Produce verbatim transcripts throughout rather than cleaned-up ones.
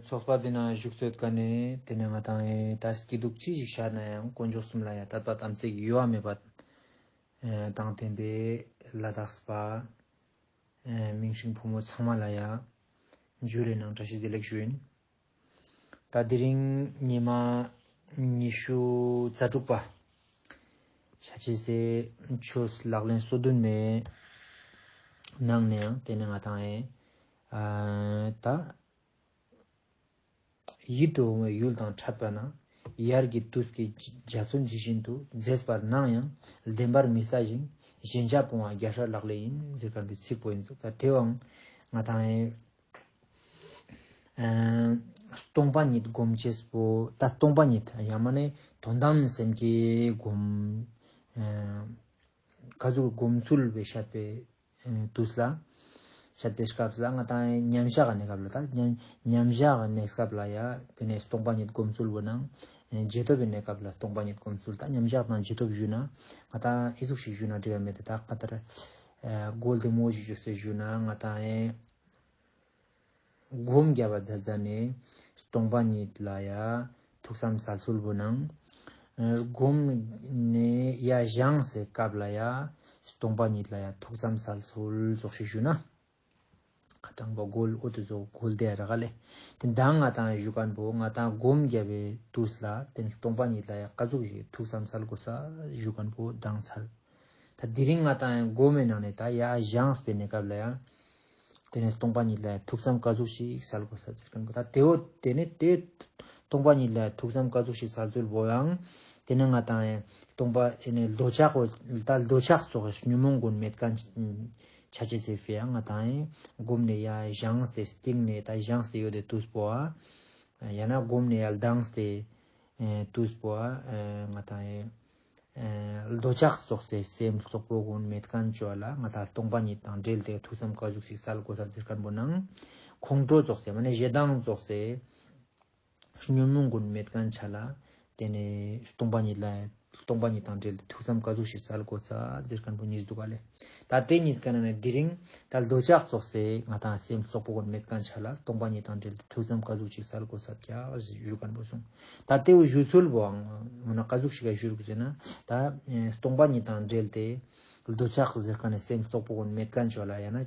ཚོགས་པ་འདི་ནང་བཞུགས་སོད་ཀ་ནས་དེ་ནས་ང་དང་ད་སྐྱིད་སྡུག་ཅི་ཞིག་ཤར་ན་ཡང་དཀོན་མཆོག་གསུམ་ལ་ཡང་དད་པ་དམ་ཚིག་གཡོ་བ་མེད་པ་དང་ལྡན་པའི་ལ་དྭགས་པ་མིང་སྲིང་ཕོ་མོ་ཚང་མ་ལ་ཡང་འཇུ་རེ་ནང་བཀྲ་ཤིས་བདེ་ལེགས་ཞུ་ཡིན། ད་དེ་རིང་ཉི་མ་ཉི་ཤུ་རྩ་དྲུག་པ་ཤ་ཆེ་སའི་ཆོས་ལག་ལེན་སོ་བདུན་མའི་ནང་ནས་ཡང་དེ་ནས་ང་དང་ཨེ་ད་ཡིད་དུ་འོང་བའི་ཡུལ་དང་འཕྲད་པ་ན། ཡར་གྱི་དུས་ཀྱི་འཇའ་ཚོན་ཇི་བཞིན་དུ། མཛེས་པར་སྣང་ཡང་བདེན་པར་མི་གསལ་ཞིང་། ཞེན་ཆགས་སྤོང་བ་རྒྱལ་སྲས་ལག་ལེན་ཡིན། ཟེར་མཁན་པའི་ཚིག་པོ་ཡིན་ཙང་ད་དེའང་ང་དང་ཨེ་སྟོང་པ་ཉིད་སྒོམ་ཆེས་པོ་ད་སྟོང་པ་ཉིད་ཡང་མ་ནས་དོན་དམ་སེམས་ཀྱི་སྒོམ་ཨེ་ག་ཟུག་སྒོམ་ཚུལ་བའི་བཤད་པའི་དུས་ལ། བཤད་པའི་སྐབས་ལ་ང་དང་མཉམ་བཞག་གནས་སྐབས་ལ་ད་མཉམ་མཉམ་བཞག་གནས་སྐབས་ལ་ཡ་དེ་ནས་སྟོང་པ་ཉིད་སྒོམ་ཚུལ་བོ་ནང་རྗེས་ཐོབ་པའི་གནས་སྐབས་ལ་སྟོང་པ་ཉིད་སྒོམ་ཚུལ་ད་མཉམ་བཞག་དང་རྗེས་ཐོབ་ཞུས་ན་ང་དང་ཨི་ཟུག་ཞིག་ཞུས་ན་འགྲིག་ག་མེད་དེ་ད་ཁ་ཏར་གོལ་དེ་མོ་ཞིག་ཞུས་ཏེ་ཞུས་ན་ང་དང་ཨེ། སྒོམ་བརྒྱབ་པ་མཛད་མཛད་ནས་སྟོང་པ་ཉིད་ལ་ཡ་ཐུགས་བསམ་གསལ་ཚུལ་བུ་ནང་། སྒོམ་ནས་ཡ་བཞེངས་སའི་སྐབས་ལ་ཡ་སྟོང་པ་ཉིད་ལ་ཡ་ཐུགས་བསམ་གསལ་ཚུལ་ཙོགས་ཤིག་ཞུ་ན། ཁ་དྲང་པོ་གོལ་ཨོ་དེ་ཚོ་གོལ་དེ་ར་ག་ལེ། དེ་མདང་ང་དང་ཞུ་མཁན་པོ་ང་དང་སྒོམ་བརྒྱབ་པའི་དུས་ལ་དེ་ནས་སྟོང་པ་ཉིད་ལ་ཡ་ག་ཟུག་ཞིག་ཐུགས་བསམ་གསལ་དགོས་ས་ཞུ་མཁན་པོ་མདང་ཚར། ད་དེ་རིང་ང་དང་སྒོམ་མའི་ནང་ནས་ད་ཡ་བཞེངས་པའི་གནས་སྐབས་ལ་ཡང་། དེ་ནས་སྟོང་པ་ཉིད་ལ་ཐུགས་བསམ་ག་ཟུག་ཞིག་གསལ་དགོས་ས་ཟེར་མཁན་པོ་ད་དེ་འོ་དེ་ནས་དེ་སྟོང་པ་ཉིད་ལ་ཐུགས་བསམ་ག་ཟུག་ཞིག་གསལ་ཚུལ་བོ་ཡང་། དེ་ནས་ང་དང་ཡང་སྟོང་པ་ཨེ་ནས་འདོད་ཆགས་འོ་ད་འདོད་ཆགས་སོགས་ཉོན་མོངས་ཀུན་མེད་མཁན་ཆ་ཅེས་ཟེར་ཕི་ཡང་ང་དང་ཡང་སྒོམ་ནས་ཡ་བཞེངས་ཏེ་སྟེང་ནས་ད་བཞེངས་ཏེ་ཡོད་དེ་དུས་པོ་ཨ། ཡང་ན་སྒོམ་ནས་ཡ་ལྡངས་ཏེ་དུས་པོ་ཨ་ང་དང་ཡང་། འདོད་ཆགས་སོགས་སའི་སེམས་རྩོག་པོ་ཀུན་མེད་མཁན་ཅོ་ལ་ང་དང་སྟོང་པ་ཉིད་དང་འབྲེལ་ཏེ་ཐུགས་བསམ་ག་ཟུག་ཞིག་གསལ་དགོས་ས་ཟེར་མཁན་པོ་ནང་། ཁོང་ཁྲོ་རྩོག་སའི་མ་ནས་ཞེ་སྡང་རྩོག་སའི་ཉོན་མོངས་ཀུན་མེད་མཁན་ཆ་ལ་དེ་ནས་སྟོང་པ་ཉིད་ལ་སྟོང་པ་ཉིད་དང་འབྲེལ་ཏེ་ཐུགས་བསམ་ག་ཟུག་ཞིག་གསལ་དགོས་ས་ཟེར་མཁན་པོ་གཉིས་འདུག་ག་ལེ། ད་དེ་གཉིས་ཀ་ནང་ནས་དེ་རིང་ད་འདོད་ཆགས་རྩོག་སའི་ང་དང་སེམས་རྩོག་པོ་ཀུན་མེད་མཁན་ཆ་ལ་སྟོང་པ་ཉིད་དང་འབྲེལ་ཏེ་ཐུགས་བསམ་ག་ཟུག་ཞིག་གསལ་དགོས་ས་ཀྱང་ཞུ་མཁན་པོ་སོང་། ད་ལྟེ་བའི་ཞུ་ཚུལ་བོའང་མོ་ན་ག་ཟུག་ཞིག་ག་ཞུ་རུག་ཟེར་ན། ད་སྟོང་པ་ཉིད་དང་འབྲེལ་ཏེ་འདོད་ཆགས་ཟེར་མཁན་ནས་སེམས་རྩོག་པོ་ཀུན་མེད་མཁན་ཅོ་ལ་ཡང་ན་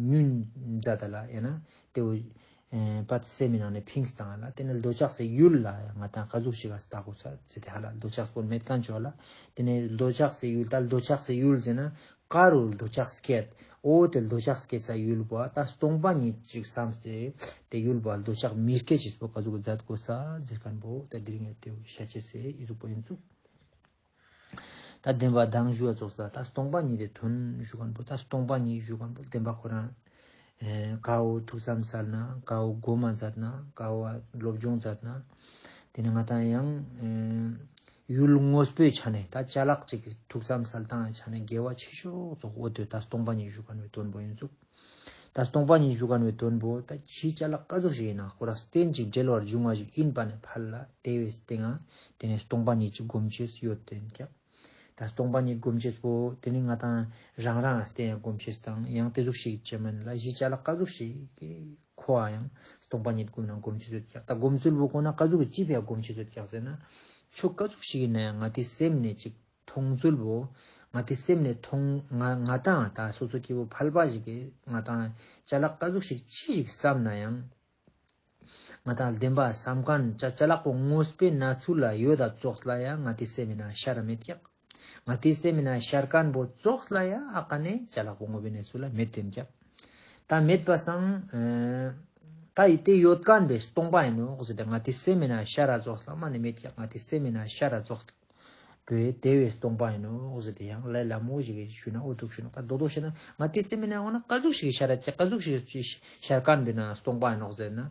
ཉུན་མཛད་ད་ལ་ཡང་ན་ལྟེ་བའི་པད་སེམས་མི་ནང་ནས་ཕིངས་བཏང་ལ་དེ་ནས་འདོད་ཆགས་སའི་ཡུལ་ལ་ང་དང་ག་ཟུག་ཞིག་ག་ལྟ་དགོས་ས་ཟེར་ཏེ་ཧ་ལ་འདོད་ཆགས་ཀུན་མེད་མཁན་ཅོ་ལ་དེ་ནས་འདོད་ཆགས་སའི་ཡུལ་ད་འདོད་ཆགས་སའི་ཡུལ་ཟེར་ན། ཀ་རུ་འདོད་ཆགས་སྐྱེད། འོ་དེ་འདོད་ཆགས་སྐྱེད་ས་ཡུལ་བོ་ད་སྟོང་པ་ཉིད་ཅིག་བསམས་ཏེ་དེ་ཡུལ་བོ་འདོད་ཆགས་མི་སྐྱེད་ཅེས་པོ་ག་ཟུག་མཛད་དགོས་ས་ཟེར་མཁན་པོ་ད་དེ་རིང་ཡ་དེ་བཤད་ཅེས་སེ་ཨི་ཟུག་པོ་ཡིན་ཚུལ། ད་བདེན་པ་དང་ཞུ་བ་ཙོགས་ས་ད་སྟོང་པ་ཉིད་དེ་དོན་ཞུ་མཁན་པོ་ད་སྟོང་པ་ཉིད་ཞུ་མཁན་པོ་བདེན་པ་ཁོ་རང་ཨེ་ག་བོ་ཐུགས་བསམ་གསལ་ན་ག་བོ་སྒོམ་མ་མཛད་ན་ག་བོ་སློབ་སྦྱོང་མཛད་ན། དེ་ནས་ང་དང་ཡང་ཡུལ་དངོས་པོའི་ཆ་ནས་ད་ཅ་ལག་ཅིག་གི་ཐུགས་བསམ་གསལ་སྟངས་ཆ་ནས་དགེ་བ་ཆེ་ཤོས་ཚོགས་འོ་དོད་ད་སྟོང་པ་ཉིད་ཞུ་མཁན་བའི་དོན་པོ་ཡིན་ཚུགས། ད་སྟོང་པ་ཉིད་ཞུ་མཁན་བའི་དོན་པོ་ད་ཕྱིའི་ཅ་ལག་ག་ཚོད་ཞིག་ཡིན་ན་ཁོ་རང་རྟེན་ཅིག་འབྲེལ་བར་འབྱུང་བ་ཞིག་ཡིན་པ་ནས་ཕར་ལ་དེ་བས་སྟེང་ང་དེ་ནས་སྟོང་པ་ཉིད་ཀྱི་སྒོམ་ཆེས་ཡོད་དེ་ཀྱང་། ད་སྟོང་པ་ཉིད་སྒོམ་ཆེས་པོ་དེ་ནི་ང་དང་རང་རང་སྟེང་སྒོམ་ཆེས་དང་ཡང་དེ་ཟུག་ཞིག་བྱེད་མིན་ལ་གཞི་ཅ་ལག་ག་ཟུག་ཞིག་གི་ཁོ་ཨ་ཡང་སྟོང་པ་ཉིད་སྒོམ་ན་སྒོམ་ཆེས་ཡོད་ཀྱག་ད་སྒོམ་ཚུལ་བོ་ཁོ་ན་ག་ཟུག་གི་ཅི་ཕིའ་སྒོམ་ཆེས་ཡོད་ཀྱག་ཟེར་ན། ཆོས་ག་ཟུག་ཞིག་ཡིན་ན་ཡང་ང་དེ་སེམས་ནས་ཅིག་མཐོང་ཚུལ་བོ། ང་དེ་སེམས་ནས་མཐོང་ང་ང་དང་ད་སོ་སོ་སྐྱེ་བོ་ཕལ་པ་ཞིག་གི་ང་དང་ཅ་ལག་ག་ཟུག་ཞིག་ཅི་ཞིག་བསམ་ན་ཡང་། ང་དང་བདེན་པ་བསམ་མཁན་ཅ་ཅ་ལག་པོ་དངོས་པོའི་གནས་ཚུལ་ལ་ཡོད་ད་ཙོགས་ལ་ཡང་ང་དེ་སེམས་ཡིན་ན་ཤར་ར་མེད་ཀྱག་ང་དེ་སེམས་ཡིན་ན་ཤར་མཁན་པོ་ཙོགས་ལ་ཡང་ཨ་ཀ་ནས་ཅ་ལག་པོ་དངོས་པོའི་གནས་ཚུལ་ལ་མེད་དེ་ཀྱག་ད་མེད་པ་སང་། ད་ཡི་དེ་ཡོད་མཁན་པའི་སྟོང་པ་ཡིན་ནོ་ཟེར་ཏེ་ང་དེ་སེམས་ཡིན་ན་ཤར་ར་ཙོགས་ལ་མ་ནས་མེད་ཀྱག་ང་དེ་སེམས་ཡིན་ན་ཤར་ར་ཙོགས། བོད་དེ་བས་སྟོང་པ་ཡིན་ནོ་ཟེར་ཏེ་ཡང་ལས་ལ་མོ་ཞིག་ཞུས་ན་ཨོ་ཐུག་ཞུས་ན་ད་རྡོག་རྡོག་བཤད་ན་ང་དེ་སེམས་མེད་ན་འོ་ན་ག་ཟུག་ཞིག་ཤར་ཀྱག་ག་ཟུག་ཞིག་ཤར་མཁན་པས་ན་སྟོང་པ་ཡིན་ནོ་ཟེར་ན།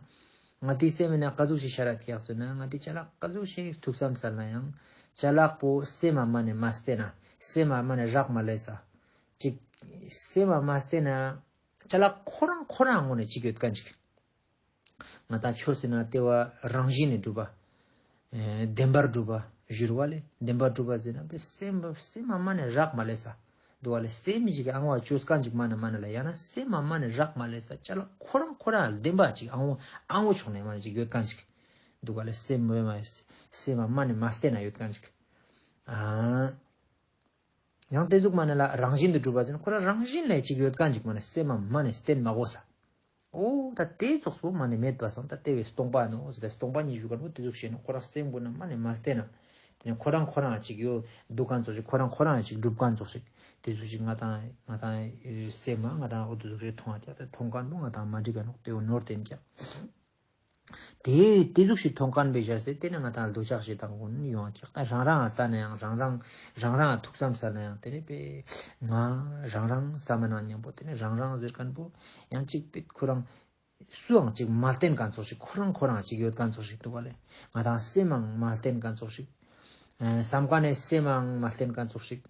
ང་དེ་སེམས་མེད་ན་ག་ཟུག་ཞིག་ཤར་ཀྱག་ཟེར་ན་ང་དེ་ཅ་ལག་ག་ཟུག་ཞིག་ཐུགས་བསམ་གསལ་ན་ཡང་ཅ་ལག་པོ་སེམས་མ་མ་ནས་མ་བལྟས་ན་སེམས་མ་མ་ནས་རག་མ་ལས་ས། ཅིག་སེམས་མ་མ་བལྟས་ན་ཅ་ལག་ཁོ་རང་ཁོ་རང་ངོ་ནས་ཅིག་ཡོད་མཁན་ཅིག་ང་དང་ཆོས་ཟེར་ན་ལྟེ་བ་རང་བཞིན་ནས་གྲུབ་པ། ཨེ་བདེན་པར་གྲུབ་པ་བཞུར་བ་ལས་བདེན་པར་གྲུབ་པ་ཟེར་ན་བས་སེམས་སེམས་མ་མ་ནས་རག་མ་ལས་ས། འདུག་ག་ལེ། སེམས་ཅིག་གི་ཨང་བ་བཅོས་མཁན་ཅིག་མ་ནི་མ་ནི་ལ་ཡང་ན་སེམས་མ་མ་ནི་རག་མ་ལས་ས་ཅ་ལག་ཁོ་རང་ཁོ་རང་བདེན་པ་ཅིག་ཨང་བོ་ཨང་བོ་ཕྱོགས་ནས་མ་ནི་ཅིག་ཡོད་མཁན་ཅིག་འདུག་ག་ལེ། སེམས་མ་སེམས་མ་མ་ནི་མ་བརྟེན་ན་ཡོད་མཁན་ཅིག་ཨ། ཡང་དེ་ཟུག་མ་ནི་ལ་རང་བཞིན་དུ་གྲུབ་པ་ཟེར་ན་ཁོ་རང་རང་བཞིན་ལས་ཅིག་ཡོད་མཁན་ཅིག་མ་ནི་སེམས་མ་མ་ནི་བརྟེན་མ་དགོས་ས། ཨོ་ད་དེ་ཙོགས་པོ་མ་ནི་མེད་པ་སང་ད་དེ་བས་སྟོང་པ་ནོ་ཟེར་ཏེ་སྟོང་པ་ཉིད་ཞུ་མཁན་པོ་དེ་ཟུག་བཤད་ནོ། ཁོ་རང་སེམས་པོ་ན་མ་ནི་མ་བརྟེན་ན། དེ་ནི་ཁོ་རང་ཁོ་རང་ཅིག་ཡོད་འདུག་མཁན་ཙོགས་ཤིག་ཁོ་རང་ཁོ་རང་ཅིག་གྲུབ་མཁན་ཙོགས་ཤིག་དེ་ཟུག་ཞིག་ང་དང་ང་དང་སེམས་མ་ང་དང་ཨོ་དེ་ཟུག་ཞིག་མཐོང་བ་ཀྱག་དེ་མཐོང་མཁན་པོ་ང་དང་མ་འགྲིག་ག་ནོ། དེ་འོ་ནོར་བསྟན་ཀྱག་དེ་དེ་ཟུག་ཞིག་མཐོང་མཁན་པའི་བཞག་སྟེ་དེ་ནི་ང་དང་འདོད་ཆགས་ཞིག་དང་ཀུན་ཡོང་བ་ཀྱག་ད་རང་རང་ལྟ་ན་ཡང་རང་རང་རང་རང་ཐུགས་བསམ་ས་ན་ཡང་དེ་ནི་པས་ང་རང་རང་བསམ་མ་ན་མཉམ་པོ་དེ་ནི་རང་རང་ཟེར་མཁན་པོ་ཡང་གཅིག་པས་ཁོ་རང་སུའང་ཅིག་མ་བརྟེན་མཁན་ཙོགས་ཤིག་ཁོ་རང་ཁོ་རང་ཅིག་ཡོད་མཁན་ཙོགས་ཤིག་འདུག་ག་ལེ། ང་དང་སེམས་མང་མ་བརྟེན་མཁན་ཙོགས་ཤིག་ཨ་བསམ་མཁན་ནི་སེམས་མང་མ་བརྟེན་མཁན་ཙོགས་ཤིག་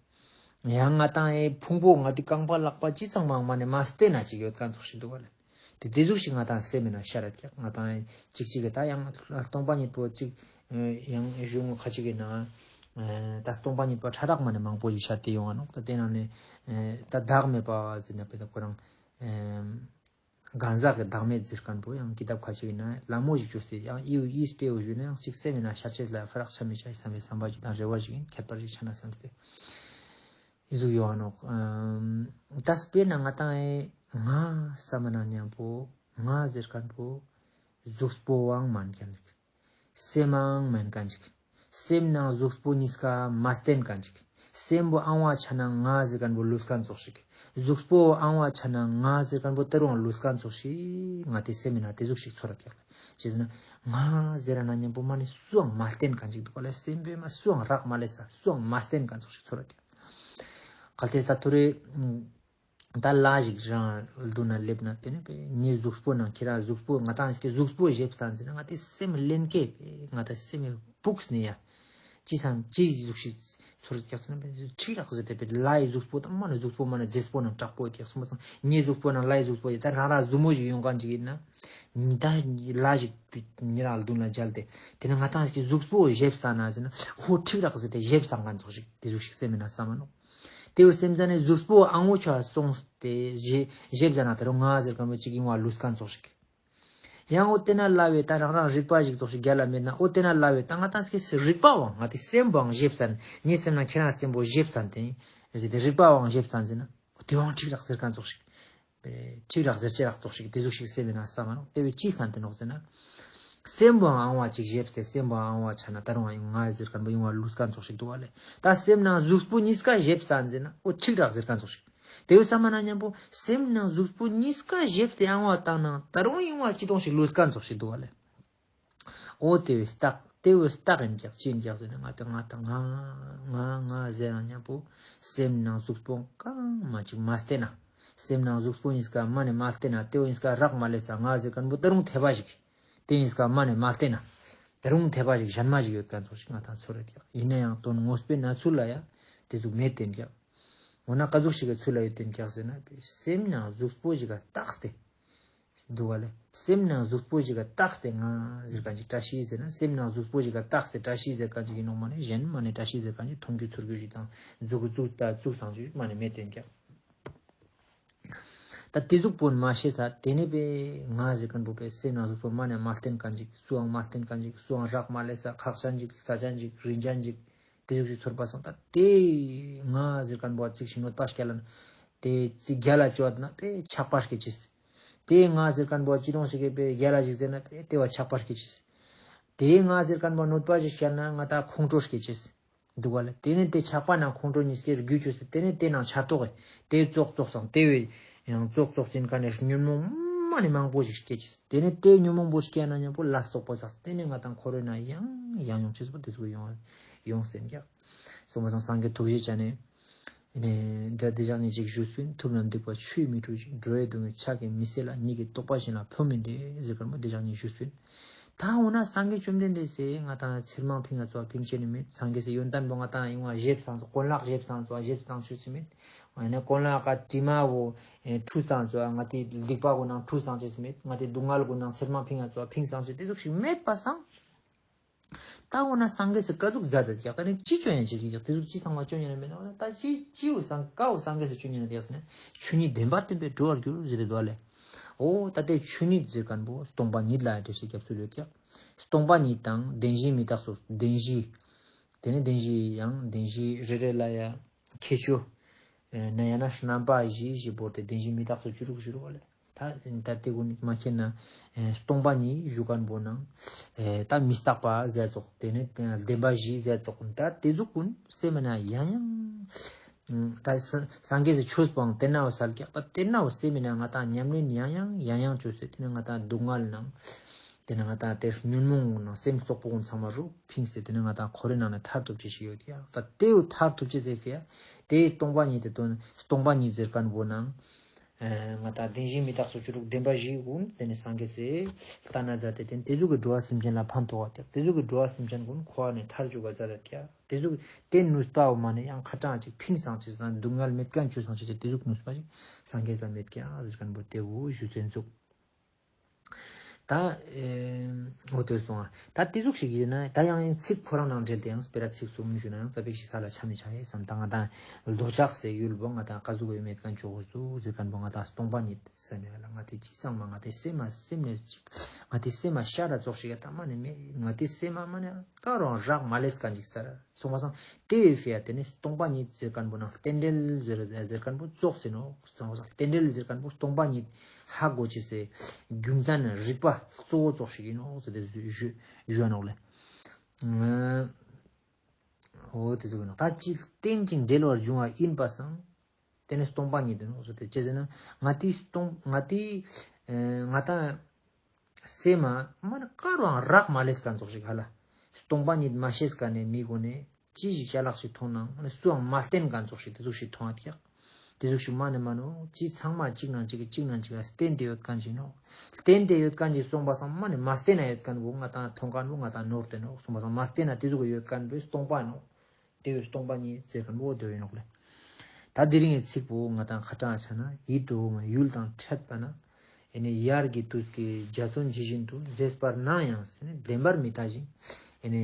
ཡང་ང་དང་ཨེ་ཕུང་པོ་ང་དེ་རྐང་པ་ལག་པ་ཅི་ཚང་མང་མ་ནི་མ་བརྟེན་ན་ཅིག་ཡོད་མཁན་ཙོགས་ཤིག་འདུག་ག་ལེ། དེ་དེ་ཟུག་ཞིག་ང་དང་སེམས་མེད་ན་ཤ་ར་ཀྱག་ང་དང་ཅིག་ཅིག་གི་ད་ཡང་སྟོང་པ་ཉིད་པོ་ཅིག་ཡང་གཞུང་ཁ་ཅིག་གི་ནང་ད་སྟོང་པ་ཉིད་པོ་ཕྲ་རགས་མ་ནི་མང་པོ་ཞིག་ཤ་དེ་ཡོང་བ་ནོ། ད་དེ་ནང་ནས་ད་བདག་མེད་པ་ཟེར་ན་པས་ད་ཁོ་རང་གང་ཟག་གི་བདག་མེད་ཟེར་མཁན་པོ་ཡང་ཀི་དབ་ཁ་ཅིག་ཡིན་ན་ལ་མོ་ཞིག་བཅོས་ཏེ་ཡང་ཨི་ཨི་སྤེའུ་ཞུས་ན་ཡང་ཅིག་སེམས་ཡིན་ན་ཤར་ཆེས་ལ་ཕ་རག་ཆ་མི་ཆ་ཡི་བསམ་པའི་བསམ་པ་ཅིག་དང་རེ་བ་ཞིག་ཡིན་ཁྱད་པར་ཞིག་ཆ་ན་བསམ་སྟེ་ཨི་ཟུག་ཡོང་བ་ནོ། ད་དཔེར་ན་ང་དང་ཨེ་ང་བསམ་མ་ན་མཉམ་པོ་ང་ཟེར་མཁན་པོ་གཟུགས་པོའང་མན་མཁན་ཅིག་སེམས་མང་མན་མཁན་ཅིག་སེམས་ནང་གཟུགས་པོ་གཉིས་ཀ་མ་བརྟེན་མཁན་ཅིག་སེམས་པོ་ཨང་བ་ཆ་ན་ང་ཟེར་མཁན་པོ་ལུས་མཁན་ཙོགས་ཤིག་གཟུགས་པོ་ཨང་བ་ཆ་ན་ང་ཟེར་མཁན་པོ་ད་རུང་ལུས་མཁན་ཙོགས་ཤིག་ང་དེ་སེམས་མེད་ན་དེ་ཟུག་ཞིག་ཚོར་ར་ཀྱག་ཅི་ཟེར་ན་ང་ཟེར་ར་ན་མཉམ་པོ་མ་ནི་སུའང་མ་བརྟེན་མཁན་ཅིག་འདུག་ག་ལེ། སེམས་པས་མ་སུའང་རག་མ་ལས་ས་སུའང་མ་བརྟེན་མཁན་ཙོགས་ཤིག་ཚོར་ར་ཀྱག་གལ་ཏེ་ད་ཐུ་རེ། ད་ལ་ཞིག་རང་ལ་དུ་ན་སླེབས་ན་དེ་ནི་པས་ངའི་གཟུགས་པོ་ནང་ཁྱེད་རང་གཟུགས་པོ་ང་དང་ཞིག་གི་གཟུགས་པོ་བཞེས་སྟངས་ཟེར་ན་ང་དེ་སེམས་ལེན་སྐད་པས་ང་དང་སེམས་ཕུགས་ནས་ཡ། ཅི་སང་ཅི་གཟུགས་ཤིག་ཚོར་ཀྱག་ཟེར་ན་པས་ཁྲིག་རག་ཟེར་ཏེ་པས་ལ་ཡི་གཟུགས་པོ་དང་མ་ནི་གཟུགས་པོ་མ་ནི་རྫས་པོ་ནང་དྲག་པོ་ཀྱག་སོང་པ་སང་ངའི་གཟུགས་པོ་ནང་ལ་ཡི་གཟུགས་པོ་ཡི་ད་རང་རང་ཟུ་མོ་ཞིག་ཡོང་མཁན་ཅིག་ཡིན་ན། ད་ལ་ཞིག་ཉེ་རང་ལ་དུ་ན་མཇལ་ཏེ་དེ་ནི་ང་དང་ཞིག་གི་གཟུགས་པོ་བཞེས་སྟངས་ན་ཟེར་ན་ཧོ་ཁྲིག་རག་ཟེར་ཏེ་བཞེས་སྟངས་མཁན་ཙོགས་ཤིག་དེ་ཟུག་ཤིག་སེམས་མེད་ན་བསམ་མ་ནོ། དེ་བས་སེམས་ཙམ་ནས་གཟུགས་པོ་ཨང་བོ་ཆ་སོང་སྟེ་ཞེ་ཞེ་བཟའ་ན་ད་རུང་ང་ཟེར་ག་མོ་ཅིག་ཡིན་བ་ལུས་མཁན་ཙོགས་ཤིག་ཡང་འོ་དེ་ན་ལ་བས་ད་རང་རང་རིག་པ་ཞིག་ཙོགས་ཤིག་རྒྱ་ལ་མེད་ན་འོ་དེ་ན་ལ་བས་ད་ང་ད་སྐྱེ་སའི་རིག་པ་བའང་ང་དེ་སེམས་པའང་ཞེ་བཟའ་ན་ངའི་སེམས་ན་ཁྱེད་རང་སེམས་པོ་ཞེ་བཟའ་ན་དེ་ཟེར་ཏེ་རིག་པ་བའང་ཞེ་བཟའ་ན་ཟེར་ན་འོ་དེ་བའང་ཁྲིག་རག་ཟེར་མཁན་ཙོགས་ཤིག་ཁྲིག་རག་ཟེར་ཅེ་རག་ཙོགས་ཤིག་དེ་ཟུག་ཤིག་སེམས་མེད་ན་བསམ་མ་ནོག་དེ་བས་ཅི་བསམ་དེ་ནོག་ཟེར་ན། སེམས་པོའང་ཨང་བ་ཅིག་བཞེས་ཏེ་སེམས་པོའང་ཨང་བ་ཆ་ན་ད་རུང་ང་ཡི་ཟེར་མཁན་པོ་ཡིན་བ་ལུས་མཁན་ཙོགས་ཤིག་འདུག་བ་ལེ། ད་སེམས་ནང་གཟུགས་པོ་གཉིས་ཀ་བཞེས་བསམ་ཟེར་ན་ཨོ་ཁྲིག་རག་ཟེར་མཁན་ཙོགས་ཤིག་དེ་བས་བསམ་མ་ན་མཉམ་པོ་སེམས་ནང་གཟུགས་པོ་གཉིས་ཀ་བཞེས་ཏེ་ཨང་བ་བཏང་ན་ད་རུང་ཡིན་བ་ཅི་གཏོང་ཞིག་ལུས་མཁན་ཙོགས་ཤིག་འདུག་བ་ལེ། ཨོ་དེ་བས་རྟགས་དེ་བས་རྟགས་ཡིན་ཀྱག་ཅི་ཡིན་ཀྱག་ཟེར་ན་ང་དང་ང་དང་ང་ང་ང་ཟེར་ན་མཉམ་པོ་སེམས་ནང་གཟུགས་པོ་གང་མ་ཅིག་མ་བལྟས་ན། སེམས་ནང་གཟུགས་པོ་གཉིས་ཀ་མ་ནས་མ་བལྟས་ན་དེ་བས་གཉིས་ཀ་རག་མ་ལས་ས་ང་ཟེར་མཁན་པོ་ད་རུང་འཐད་པ་ཞིག་དེ་གཉིས་ཀ་མ་ནས་མ་བལྟས་ན་ད་རུང་འཐད་པ་ཞིག་གཞན་མ་ཞིག་ཡོད་མཁན་ཙོགས་ཤིག་ང་དང་ཚོར་རེད་ཀྱག་ཡིན་ན་ཡང་དོན་དངོས་པོའི་གནས་ཚུལ་ལ་ཡ་དེ་ཟུག་མེད་དེ་ཀྱག་འོ་ན་ག་ཟུག་ཞིག་གི་ཚུལ་ལ་ཡོད་དེ་ཀྱག་ཟེར་ན་སེམས་ནང་གཟུགས་པོ་ཞིག་ག་བཏགས་ཏེ། འདུག་བ་ལེ། སེམས་ནང་གཟུགས་པོ་ཞིག་ག་བཏགས་ཏེ་ང་ཟེར་མཁན་ཅིག་བཀྲ་ཤིས་ཟེར་ན་སེམས་ནང་གཟུགས་པོ་ཞིག་ག་བཏགས་ཏེ་བཀྲ་ཤིས་ཟེར་མཁན་ཅིག་ཡིན་ནོ་མ་ནས་གཞན་མ་ནས་བཀྲ་ཤིས་ཟེར་མཁན་ཅིག་མཐོང་རྒྱུ་ཚོར་རྒྱུ་ཞིག་དང་མཛུབ་གུ་བཙུགས་ད་བཙུགས་སང་ཅིག་མ་ནས་མེད་དེ་ཀྱག་ད་དེ་ཟུག་པོ་མ་ཤེས་ས་དེ་ནས་པས་ང་ཟེར་མཁན་པོ་པས་སེམས་ནང་གཟུགས་པོ་མ་ནས་མ་བརྟེན་མཁན་ཅིག་སུའང་མ་བརྟེན་མཁན་ཅིག་སུའང་རག་མ་ལས་ས་ཁག་ཅན་ཅིག་ས་ཅན་ཅིག་རིན་ཅན་ཅིག་དེ་ཟུག་ཞིག་ཚོར་པ་སོང་ད་དེ་ང་ཟེར་མཁན་པོ་ཅིག་ཞིག་གནོད་པ་སྐྱེལ་ན་དེ་ཅིག་རྒྱ་ལ་བཅོས་ན་པས་ཆགས་པ་སྐྱེ་ཅེས། དེ་ང་ཟེར་མཁན་པོ་ཅི་དོང་ཞིག་གིས་པས་རྒྱ་ལ་ཞིག་ཟེར་ན་པས་དེ་བ་ཆགས་པ་སྐྱེ་ཅེས། དེ་ང་ཟེར་མཁན་པོ་གནོད་པ་ཞིག་བསྐྱལ་ན་ང་ད་ཁོང་ཁྲོ་སྐྱེ་ཅེས། འདུག་བ་ལ་དེ་ནས་དེ་ཆགས་པ་ནང་ཁོང་ཁྲོ་གཉིས་ཀའི་རྒྱུ་ཆོས་སུ་དེ་ནས་དེ་ནང་ཆ་རྟོགས་དེ་ཙོག་ཙོག་སང་དེ་བས་ཡང་ཙོག་ཙོག་ཟིན་མཁན་ནས་ཉོན་མོངས་མ་ནས་མང་པོ་ཞིག་སྐྱེ་ཅེས། དེ་ནས་དེ་ཉོན་མོངས་པོ་སྐྱེ་ན་མཉམ་པོ་ལ་སོགས་པ་ཟག་དེ་ནས་ང་དང་འཁོར་བའི་ནང་ཡང་ཡང་ཡོང་ཅེས་པོ་དེ་ཚོ་ཡོང་ཡོང་ཟེར་ཀྱག་སོང་པ་སང་སངས་རྒྱས་ཐུགས་རྗེ་ཅན་ནས། ནས་འདི་འདི་ཅག་ནི་ཅིག་ཞུས་པིན། ཐུབ་རྣམས་སྡིག་པ་ཆུ་ཡིས་མི་འཁྲུ་ཞིང་། འགྲོ་བའི་སྡུག་བསྔལ་ཕྱག་གིས་མི་སེལ་ལ། ཉིད་ཀྱི་རྟོགས་པ་གཞན་ལ་ཕན་མི་འདོད་ཟེར་མཁན་པོ་འདི་ཅག་ནི་ཞུས་པིན། ད་འོ་ན་སངས་རྒྱས་བཅོམ་ལྡན་འདས་སེ་ང་དང་ཚེར་མང་ཕིང་ང་ཚོ་ཕིང་ཅེས་ནི་མེད། སངས་རྒྱས་སེ་ཡོན་ཏན་པོ་ང་དང་ཡིན་བ་ཞེབ་སང་ཚོ་གོན་ལག་ཞེབ་སང་ཚོ་ཞེབ་སང་ཆུ་སི་མེད། འོ་ན་གོན་ལག་ག་དྲི་མ་བོ་འཁྲུ་སང་ཚོ་ང་དེ་སྡིག་པ་གོ་ནང་འཁྲུ་སང་ཆེ་སི་མེད། ང་དེ་སྡུག་བསྔལ་གོ་ནང་ཚེར་མང་ཕིང་ང་ཚོ་ཕིང་སང་ཆེ་དེ་ཟུག་ཞིག་མེད་པ་སང་། ད་འོ་ན་སངས་རྒྱས་སུ་ག་ཟུག་མཛད་དེ་ཀྱག་ད་ནི་ཅི་བཅོ་ཡང་བྱེད་ཀྱི་ཀྱག་དེ་ཟུག་ཅི་ཚང་མ་བཅོ་ཉན་མེད་ན། འོ་ན་ད་ཅི་ཅི་བོ་སངས་ཀ་བོ་སངས་རྒྱས་སུ་བཅོ་ཉན་ན་དེ་ཡག་ཟེར་ན། ཆོས་ཉིད་བདེན་པ་བསྟན་པས་གྲོལ་བར་འགྱུར་ཟེར་དེ་འདུག་ལེ། འོ་ད་དེ་ཆོས་ཉིད་ཟེར་མཁན་པོ་སྟོང་པ་ཉིད་ལ་འགྲེལ་བཤད་རྒྱབ་ཚུལ་ཡོད་ཀྱག་སྟོང་པ་ཉིད་དང་བདེན་བཞིའི་མི་རྟག་སོགས་བདེན་བཞི། དེ་ནི་བདེན་བཞི་ཡང་བདེན་བཞི་རེ་རེ་ལ་ཡང་ཁྱད་ཆོས། ཨེ་ན་ཡང་ན་རྣམ་པ་བཞི་ཞེས་བོར་ཏེ་བདེན་བཞི་མི་རྟག་སོགས་བཅུ་དྲུག་བཞི་རུ་བ་ལས། ད་ད་དེ་ཀུན་མ་མཁྱེན་ན། ཨེ་སྟོང་པ་ཉིད་ཞུ་མཁན་པོ་ནང་། ཨེ་ད་མི་རྟག་པ་ཟེར་ཙོགས་དེ་ནི་བདེན་པ་བཞི་ཟེར་ཙོགས་ད་དེ་ཟུག་ཀུན་སེམས་ན་ཡང་ཡང་། ད་སངས་རྒྱས་སི་ཆོས་པོའང་དེ་ན་བ་སལ་ཀྱག་ད་དེ་ན་བ་སེམས་ན་ང་དང་ཉམས་ལེན་ཡང་ཡང་ཡང་ཡང་བཅོས་སེ་དེ་ནི་ང་དང་སྡུག་བསྔལ་ནང་། དེ་ནི་ང་དང་དེ་ཉོན་མོངས་ནང་སེམས་བཙོག་པོ་ཀུན་ཚང་མ་རུ་ཕིངས་སེ་དེ་ནི་ང་དང་ཁོ་རའི་ནང་ནས་ཐར་ཐུབ་ཅེས་ཤིག་ཡོད་ཀྱག་ད་དེ་བོ་ཐར་ཐུབ་ཅེས་ཟེར་ཀྱག་དེ་སྟོང་པ་ཉིད་དེ་དོན་སྟོང་པ་ཉིད་ཟེར་མཁན་པོ་ནང་། ཨ་ང་དང་བདེན་བཞི་མི་རྟག་སོགས་བཅུ་དྲུག་བདེན་པ་བཞི་ཀུན་དེ་ནི་སངས་རྒྱས་སི་ལྟ་ན་མཛད་དེ་དེ་ནི་དེ་ཟུག་གི་འགྲོ་བ་སེམས་ཅན་ལ་ཕན་ཐོགས་པ་དེ་དེ་ཟུག་གི་འགྲོ་བ་སེམས་ཅན་ཀུན་འཁོར་བ་ནས་ཐར་འཇུག་པ་མཛད་དེ་ཀྱག་དེ་ཟུག་དེ་ནུས་པ་བོ་མ་ནི་ཡང་ཁ་གྲངས་ཅིག་ཕིང་སང་ཅིག་དང་སྡུག་བསྔལ་མེད་མཁན་བཅོས་སང་ཅིག་དེ་ཟུག་ནུས་པ་ཅིག་སངས་རྒྱས་ལ་མེད་ཀྱག་ཟེར་མཁན་པོ་དེ་བོ་ཞུ་སེ་འདུག་ད་ཨེ་འོ་དེ་སོང་ཨ། ད་དེ་ཟུག་ཞིག་ཡིན་ན་ད་ཡང་ཡང་ཚིག་ཁོ་རང་ནང་འབྲེལ་ཏེ་ཡང་སྤེ་ར་ཚིག་གསུམ་ཞུ་ན་ཡང་རྩ་བའི་ཞིག་ས་ལ་ཆ་མི་ཆ་ཡེ་བསམ་ད་ང་དང་འདོད་ཆགས་སེ་ཡུལ་བོ་ང་དང་ཀ་ཟུག་ཡོད་མེད་མཁན་ཆོག་གོ་སུ་ཟེར་མཁན་པོ་ང་དང་སྟོང་པ་ཉིད་སེམས་ཡོད་ལ་ང་དེ་ཅི་ཚང་མ་ང་དེ་སེམས་མ་སེམས་ནས་ཅིག་ང་དེ་སེམས་མ་ཤ་ར་ཙོག་ཞིག་ཡ་ད་མ་ནི་མེད་ང་དེ་སེམས་མ་མ་ནི་ཀ་རང་རག་མ་ལས་མཁན་ཅིག་ས་ར། སོང་བ་སང་དེ་ཡོད་ཟེར་ཡ་དེ་ནི་སྟོང་པ་ཉིད་ཟེར་མཁན་པོ་ནང་རྟེན་འབྲེལ་ཟེར་ཟེར་མཁན་པོ་ཙོགས་ཟེར་ནོ། སོང་བ་སང་རྟེན་འབྲེལ་ཟེར་མཁན་པོ་སྟོང་པ་ཉིད་ཧ་གོ་ཅེས་སེ་རྒྱུ་མཚན་རིགས་པ་གཙོ་བོ་ཙོགས་ཤིག་ཡིན་ནོ་ཟེར་ཏེ་ཞུ་ཞུ་ཞུ་ནོག་ལེ། འོ་དེ་ཟུག་ཡིན་ནོ། ད་ཅི་རྟེན་ཅིང་འབྲེལ་བར་འབྱུང་བ་ཡིན་པ་སང་། དེ་ནི་སྟོང་པ་ཉིད་དུ་ནོ་ཟེར་ཏེ་ཅི་ཟེར་ན་ང་དེ་སྟོང་ང་དེ་ང་དང་། སེམས་མ་མ་ནི་ཀ་རང་རག་མ་ལས་མཁན་ཙོགས་ཤིག་ཧ་ལ། སྟོང་པ་ཉིད་མ་ཤེས་མཁན་ནི་མི་གོ་ནས་ཅི་ཞིག་ཅ་ལག་ཞིག་མཐོང་ནའང་ནི་སུའང་མ་བརྟེན་མཁན་ཙོགས་ཤིག་དེ་ཟུག་ཞིག་མཐོང་བ་ཐག་དེ་ཟུག་ཞིག་མ་ནི་མ་ནོ་ཅི་ཚང་མ་གཅིག་ནང་གཅིག་གཅིག་ནང་གཅིག་ལ་བརྟེན་ཏེ་ཡོད་མཁན་ཅིག་ནོ། བརྟེན་ཏེ་ཡོད་མཁན་ཅིག་སོང་བ་སང་མ་ནི་མ་བརྟེན་ན་ཡོད་མཁན་བོ་ང་དང་མཐོང་མཁན་བོ་ང་དང་ནོར་ཏེ་ནོ་སོང་བ་སང་མ་བརྟེན་ན་དེ་ཟུག་ཡོད་མཁན་བོ་སྟོང་པ་ནོ། དེ་བས་སྟོང་པ་ཉིད་ཟེར་མཁན་པོ་དེ་ཡིན་ནོག་ལེ། ད་དེ་རིང་གི་ཚིག་པོ་ང་དང་ཁ་གྲངས་ཆ་ན་ཡིད་དུ་འོང་བའི་ཡུལ་དང་འཕྲད་པ་ན། ཨེ་ནི་ཡར་གྱི་དུས་ཀྱི་རྒྱ་མཚོ་ཇི་བཞིན་དུ་མཛེས་པར་སྣང་ཡང་ཟེར་ནས་བདེན་པར་མི་ལྟ་ཞིང་། ཨེ་ནི་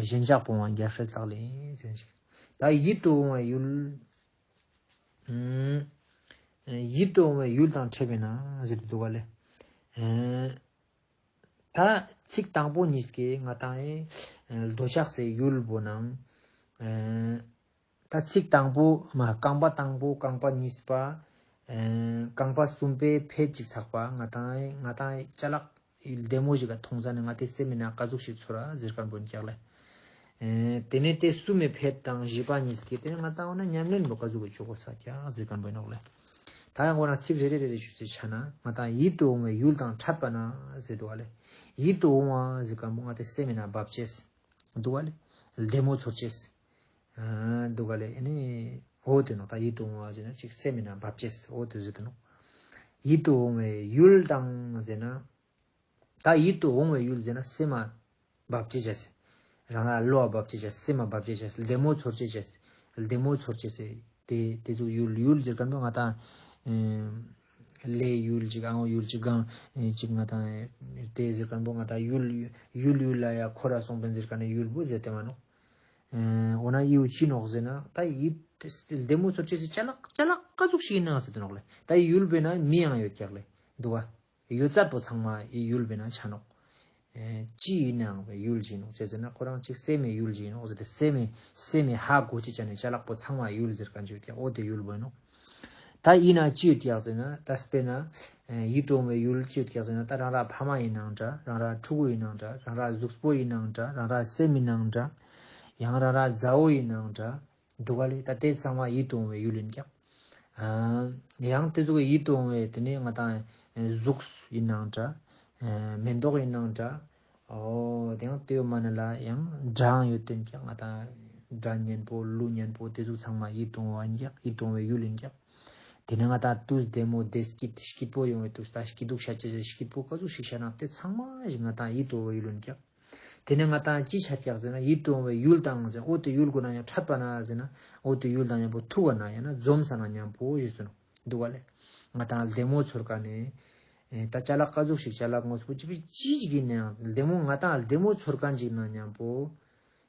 ཞེན་ཆགས་སྤོང་བ་རྒྱལ་སྲས་ལག་ལེན་ཟེར་ཞིག་ད་ཡིད་དུ་འོང་བའི་ཡུལ། ཡིད་དུ་འོང་བའི་ཡུལ་དང་འཕྲད་པས་ན་ཟེར་དུ་འདུག་ག་ལེ། ད་ཚིག་དང་པོ་གཉིས་ཀྱིས་ང་དང་ཨེ་འདོད་ཆགས་སའི་ཡུལ་པོ་ནང་། ད་ཚིག་དང་པོ་མ་རྐང་པ་དང་པོ་རྐང་པ་གཉིས་པ། རྐང་པ་གསུམ་པའི་ཕད་ཅིག་ཚགས་པ་ང་དང་ཨེ་ང་དང་ཨེ་ཅ་ལག་ལྡེ་མོ་ཞིག་ག་མཐོང་ཙ་ན་ང་དེ་སེམས་མི་ན་ཀ་ཟུག་ཞིག་ཚོར་ར་ཟེར་མཁན་པོ་ཡིན་ཀྱག་ལེ། དེ་ནས་དེ་གསུམ་མའི་ཕད་དང་བཞི་པ་གཉིས་ཀྱིས་དེ་ནས་ང་དང་འོ་ན་ཉམས་ལེན་པོ་ཀ་ཟུག་གི་ཆོག་གོ་ས་ཀྱག་ཟེར་མཁན་པོ་ཡིན་ནོག་ལེ། ད་ཡང་འོ་ན་ཚིག་རེ་རེ་རེ་རེ་ཞུ་ཚེ་ཆ་ན་ང་དང་ཡིད་དུ་འོང་བའི་ཡུལ་དང་འཕྲད་པ་ན་ཟེར་འདུག་ག་ལེ། ཡིད་དུ་འོང་བ་ཟེར་མཁན་པོ་ང་དེ་སེམས་མི་ན་བབ་ཅེས་འདུག་ག་ལེ། ལྡེ་མོ་ཚོར་ཅེས་འདུག་ག་ལེ། ཨེ་ནི་འོ་དེ་ནོ་ད་ཡིད་དུ་འོང་བ་ཟེར་ན་ཅིག་སེམས་མི་ན་བབ་ཅེས་འོ་དེ་ཟེར་དུ་ནོ། ཡིད་དུ་འོང་བའི་ཡུལ་དང་ཟེར་ན། ད་ཡིད་དུ་འོང་བའི་ཡུལ་ཟེར་ན་སེམས་མ་བབ་ཅེས་བྱས། རང་རང་བློ་བབ་ཅེས་བྱས་སེམས་མ་བབ་ཅེས་བྱས་ལྡེ་མོ་ཚོར་ཅེས་བྱས། ལྡེ་མོ་ཚོར་ཅེས་ཟེར། དེ་དེ་ཚོ་ཡུལ་ཡུལ་ཟེར་མཁན་པོ་ང་དང་། ལས་ཡུལ་ཅིག་ཨང་ཡུལ་ཅིག་གང་ཅིག་ང་དང་། དེ་ཟེར་མཁན་པོ་ང་དང་ཡུལ་ཡུལ་ཡུལ་ལ་ཡ་འཁོར་ར་སོང་པན་ཟེར་མཁན་ནི་ཡུལ་པོ་ཟེར་དེ་མ་ནོ། འོ་ན་ཡིའུ་ཅི་ནོག་ཟེར་ན་ད་ཡིད་ལྡེ་མོ་ཚོར་ཅེས་ཟེར་ཅ་ལག་ཅ་ལག་ཀ་ཟུག་ཞིག་ཡིན་ན་ཟེར་དེ་ནོག་ལེ། ད་ཡིད་ཡུལ་པོའི་ན་མི་ཡང་ཡོད་ཀྱག་ལེ། འདུག་བ། ཡོད་ཚད་པོ་ཚང་མ་ཡིད་ཡུལ་བས་ན་ཆ་ནོག་ཅི་ཡིན་ནའང་བས་ཡུལ་ཅིག་ནོག་ཅེས་ཟེར་ན་ཁོ་རང་ཅིག་སེམས་མེད་ཡུལ་ཅིག་ནོག་ཟེར་ཏེ་སེམས་མེད་སེམས་མེད་ཧ་གོ་ཅི་ཅ་ནས་ཅ་ལག་པོ་ཚང་མ་ཡུལ་ཟེར་ག་འཇུག་ཀྱག་འོ་དེ་ཡུལ་བས་ནོག་ད་ཡིན་ན་ཅི་ཡོད་ཀྱག་ཟེར་ན་ད་དཔེར་ན། ཡིད་དུ་འོང་བའི་ཡུལ་ཅི་ཡོད་ཀྱག་ཟེར་ན་ད་རང་ར་ཕ་མ་ཡིན་ནའང་འདྲ་རང་ར་ཕྲུ་གུ་ཡིན་ནའང་འདྲ་རང་ར་གཟུགས་པོ་ཡིན་ནའང་འདྲ་རང་ར་སེམས་ཡིན་ནའང་འདྲ། ཡང་རང་ར་མཛའ་བོ་ཡིན་ནའང་འདྲ། འདུག་ག་ལེ། ད་དེ་ཚང་མ་ཡིད་དུ་འོང་བའི་ཡུལ་ཡིན་ཀྱག་ཡང་དེ་ཚོ་གི་ཡིད་དུ་འོང་བའི་དེ་ནས་ང་དང་གཟུགས་ཡིན་ནའང་འདྲ། མེ་ཏོག་ཡིན་ནའང་འདྲ། ཨོ་དེ་ཡང་དེ་ཡོད་མ་ནི་ལ་ཡང་སྒྲའང་ཡོད་དེ་ཡིན་ཀྱག་ང་དང་སྒྲ་སྙན་པོ་གླུ་སྙན་པོ་དེ་ཚོ་ཚང་མ་ཡིད་དུ་འོང་བ་ཡིན་ཀྱག་ཡིད་དུ་འོང་བའི་ཡུལ་ཡིན་ཀྱག་དེ་ནས་ང་དང་དུས་བདེ་མོ་བདེ་སྐྱིད་སྐྱིད་པོ་ཡོང་བའི་དུས་ད་སྐྱིད་སྡུག་ཤ་ཅེ་ཟེར་སྐྱིད་པོ་ག་ཚོད་ཞིག་ཤ་ན་དེ་ཚང་མ་ཞིག་ང་དང་ཡིད་དུ་འོང་བའི་ཡུལ་ཡིན་ཀྱག་དེ་ནས་ང་དང་ཅི་ཆ་ཀྱག་ཟེར་ན་ཡིད་དུ་འོང་བའི་ཡུལ་དང་ཟེར་འོ་དེ་ཡུལ་གོ་ན་ཡང་འཕྲད་པ་ན་ཟེར་ན་འོ་དེ་ཡུལ་དང་ཡང་པོ་ཐུག་པ་ན་ཡང་ན་འཛོམས་ས་ན་མཉམ་པོ་ཞེས་ཟེར་ནོ་འདུག་ག་ལེ། ང་དང་ལྡེ་མོ་ཚོར་ག་ནས། ད་ཅ་ལག་ག་ཟུག་ཞིག་ཅ་ལག་དངོས་པོ་ཅི་བི་ཅི་ཞིག་ཡིན་ན་ཡང་ལྡེ་མོ་ང་ཏང་ལྡེ་མོ་ཚོར་མཁན་ཅིག་ན་མཉམ་པོ།